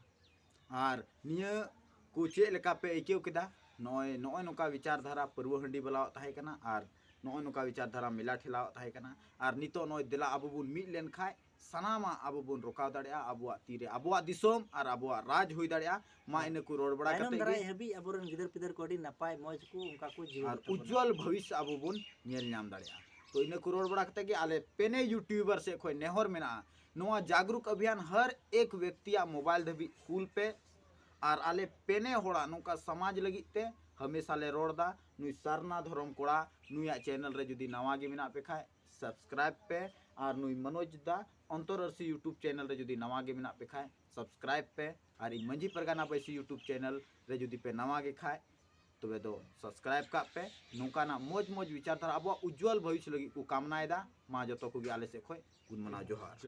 ᱟᱨ ᱱᱤᱭᱟᱹ ᱠᱚ ᱪᱮᱫ ᱞᱮᱠᱟ ᱯᱮ ᱟᱹᱭᱠᱟᱹᱣ ᱠᱮᱫᱟ? ᱱᱚᱜᱼᱚᱭ ᱱᱚᱜᱼᱚᱭ ᱱᱚᱝᱠᱟ ᱵᱤᱪᱟᱨ ᱫᱷᱟᱨᱟ ᱯᱟᱹᱨᱣᱟᱹ ᱦᱟᱺᱰᱤ ᱵᱟᱞᱟᱣᱟᱜ ᱛᱟᱦᱮᱸ ᱠᱟᱱᱟ ᱟᱨ ᱱᱚᱜᱼᱚᱭ ᱱᱚᱝᱠᱟ ᱵᱤᱪᱟᱨ ᱫᱷᱟᱨᱟ ᱢᱮᱞᱟ ᱴᱷᱮᱞᱟᱣᱟᱜ ᱛᱟᱦᱮᱸ ᱠᱟᱱᱟ᱾ ᱟᱨ ᱱᱤᱛᱚᱜ ᱱᱚᱜᱼᱚᱭ ᱫᱮᱞᱟ ᱟᱵᱚ ᱵᱚᱱ ᱢᱤᱫ ᱞᱮᱱᱠᱷᱟᱡ ᱥᱟᱱᱟᱢᱟᱜ ᱟᱵᱚ ᱵᱚᱱ ᱨᱚᱠᱟᱣ ᱫᱟᱲᱮᱭᱟᱜᱼᱟ ᱟᱵᱚᱣᱟᱜ ᱛᱤᱨᱮ, ᱟᱵᱚᱣᱟᱜ ᱫᱤᱥᱚᱢ ᱟᱨ ᱟᱵᱚᱣᱟᱜ ᱨᱟᱡᱽ ᱦᱩᱭ ᱫᱟᱲᱮᱭᱟᱜᱼᱟ᱾ ᱢᱟ ᱤᱱᱟᱹ ᱠᱚ ᱨᱚᱲ ᱵᱟᱲᱟ ᱛᱟᱭᱱᱚᱢ ᱠᱟᱛᱮ ᱫᱟᱨᱟᱭ ᱜᱮ ᱦᱟᱹᱵᱤᱡ ᱟᱵᱚᱨᱮᱱ ᱜᱤᱫᱟᱹᱨ ᱯᱤᱫᱟᱹᱨ ᱠᱚ ᱟᱹᱰᱤ ᱱᱟᱯᱟᱭ ᱢᱚᱡᱽ ᱠᱚ ᱚᱱᱠᱟ ᱠᱚ ᱡᱤᱭᱚᱱ ᱟᱨ ᱩᱡᱽᱡᱚᱞ ᱵᱷᱚᱵᱤᱥ ᱟᱵᱚ ᱵᱚᱱ ᱧᱮᱞ ᱧᱟᱢ ᱫᱟᱲᱮᱭᱟᱜᱼᱟ᱾ ᱛᱚ ᱤᱱᱟᱹ ᱠᱚ ᱨᱚᱲ ᱵᱟᱲᱟ ᱠᱟᱛᱮ ᱜᱮ ᱟᱞᱮ ᱯᱮᱱᱮ ᱭᱩᱴᱤᱭᱩᱵᱟᱨ ᱥᱮᱫ ᱠᱷᱚᱱ ᱱᱮᱦᱚᱨ ᱢᱮᱱᱟᱜᱼᱟ, ᱱᱚᱣᱟ ᱡᱟᱜᱽᱨᱩᱠ ᱚᱵᱷᱤᱭᱟᱱ ᱦᱟᱨ ᱮᱠ ᱵᱮᱠᱛᱤᱭᱟᱜ ᱢᱳᱵᱟᱭᱤᱞ ᱫᱷᱟᱹᱵᱤᱡ ᱠᱩᱞ ᱯᱮ᱾ ᱟᱨ ᱟᱞᱮ ᱯᱮᱱᱮ ᱦᱚᱲᱟᱜ ᱱᱚᱝᱠᱟ ᱥᱚᱢᱟᱡᱽ ᱞᱟᱹᱜᱤᱫ ᱛᱮ ᱦᱟᱢᱮᱥᱟ ᱞᱮ ᱨᱚᱲ ᱫᱟ᱾ ᱱᱩᱭ ᱥᱟᱨᱱᱟ ᱫᱷᱚᱨᱚᱢ ᱠᱚᱲᱟ, ᱱᱩᱭᱟᱜ ᱪᱮᱱᱮᱞ ᱨᱮ ᱡᱩᱫᱤ ᱱᱟᱣᱟ ᱜᱮ ᱢᱮᱱᱟᱜ ᱯᱮ ᱠᱷᱟᱡ ᱥᱟᱵᱥᱠᱨᱟᱭᱤᱵ ᱯᱮ᱾ ᱟᱨ ᱱᱩᱭ ᱢᱚᱱᱳᱡᱽ ᱫᱟ ᱚᱱᱛᱚᱨ ᱟᱹᱨᱥᱤ ᱭᱩᱴᱩᱵᱽ ᱪᱮᱱᱮᱞ ᱨᱮ ᱡᱩᱫᱤ ᱱᱟᱣᱟ ᱜᱮ ᱢᱮᱱᱟᱜ ᱯᱮ ᱠᱷᱟᱡ ᱥᱟᱵᱥᱠᱨᱟᱭᱤᱵ ᱯᱮ᱾ ᱟᱨ ᱤᱧ ᱢᱟᱹᱡᱷᱤ ᱯᱟᱨᱜᱟᱱᱟ ᱵᱟᱹᱭᱥᱤ ᱭᱩᱴᱩᱵᱽ ᱪᱮᱱᱮᱞ ᱨᱮ ᱡᱩᱫᱤ ᱯᱮ ᱱᱟᱣᱟ ᱜᱮ ᱠᱷᱟᱡ ᱛᱚᱵᱮ ᱫᱚ ᱥᱟᱵᱥᱠᱨᱟᱭᱤᱵ ᱠᱟᱜ ᱯᱮ᱾ ᱱᱚᱝᱠᱟᱱᱟᱜ ᱢᱚᱡᱽ ᱢᱚᱡᱽ ᱵᱤᱪᱟᱨ ᱫᱷᱟᱨᱟ ᱟᱵᱚᱣᱟᱜ ᱩᱡᱽᱡᱚᱞ ᱵᱷᱚᱵᱤᱥ ᱞᱟᱹᱜᱤᱫ ᱠᱚ ᱠᱟᱢᱱᱟᱭᱮᱫᱟ᱾ ᱢᱟ ᱡᱚᱛᱚ ᱠᱚᱜᱮ ᱟᱞᱮ ᱥᱮᱫ ᱠᱷᱚᱡ ᱜᱩᱱ ᱢᱟᱱᱟᱣ ᱡᱚᱦᱟᱨ᱾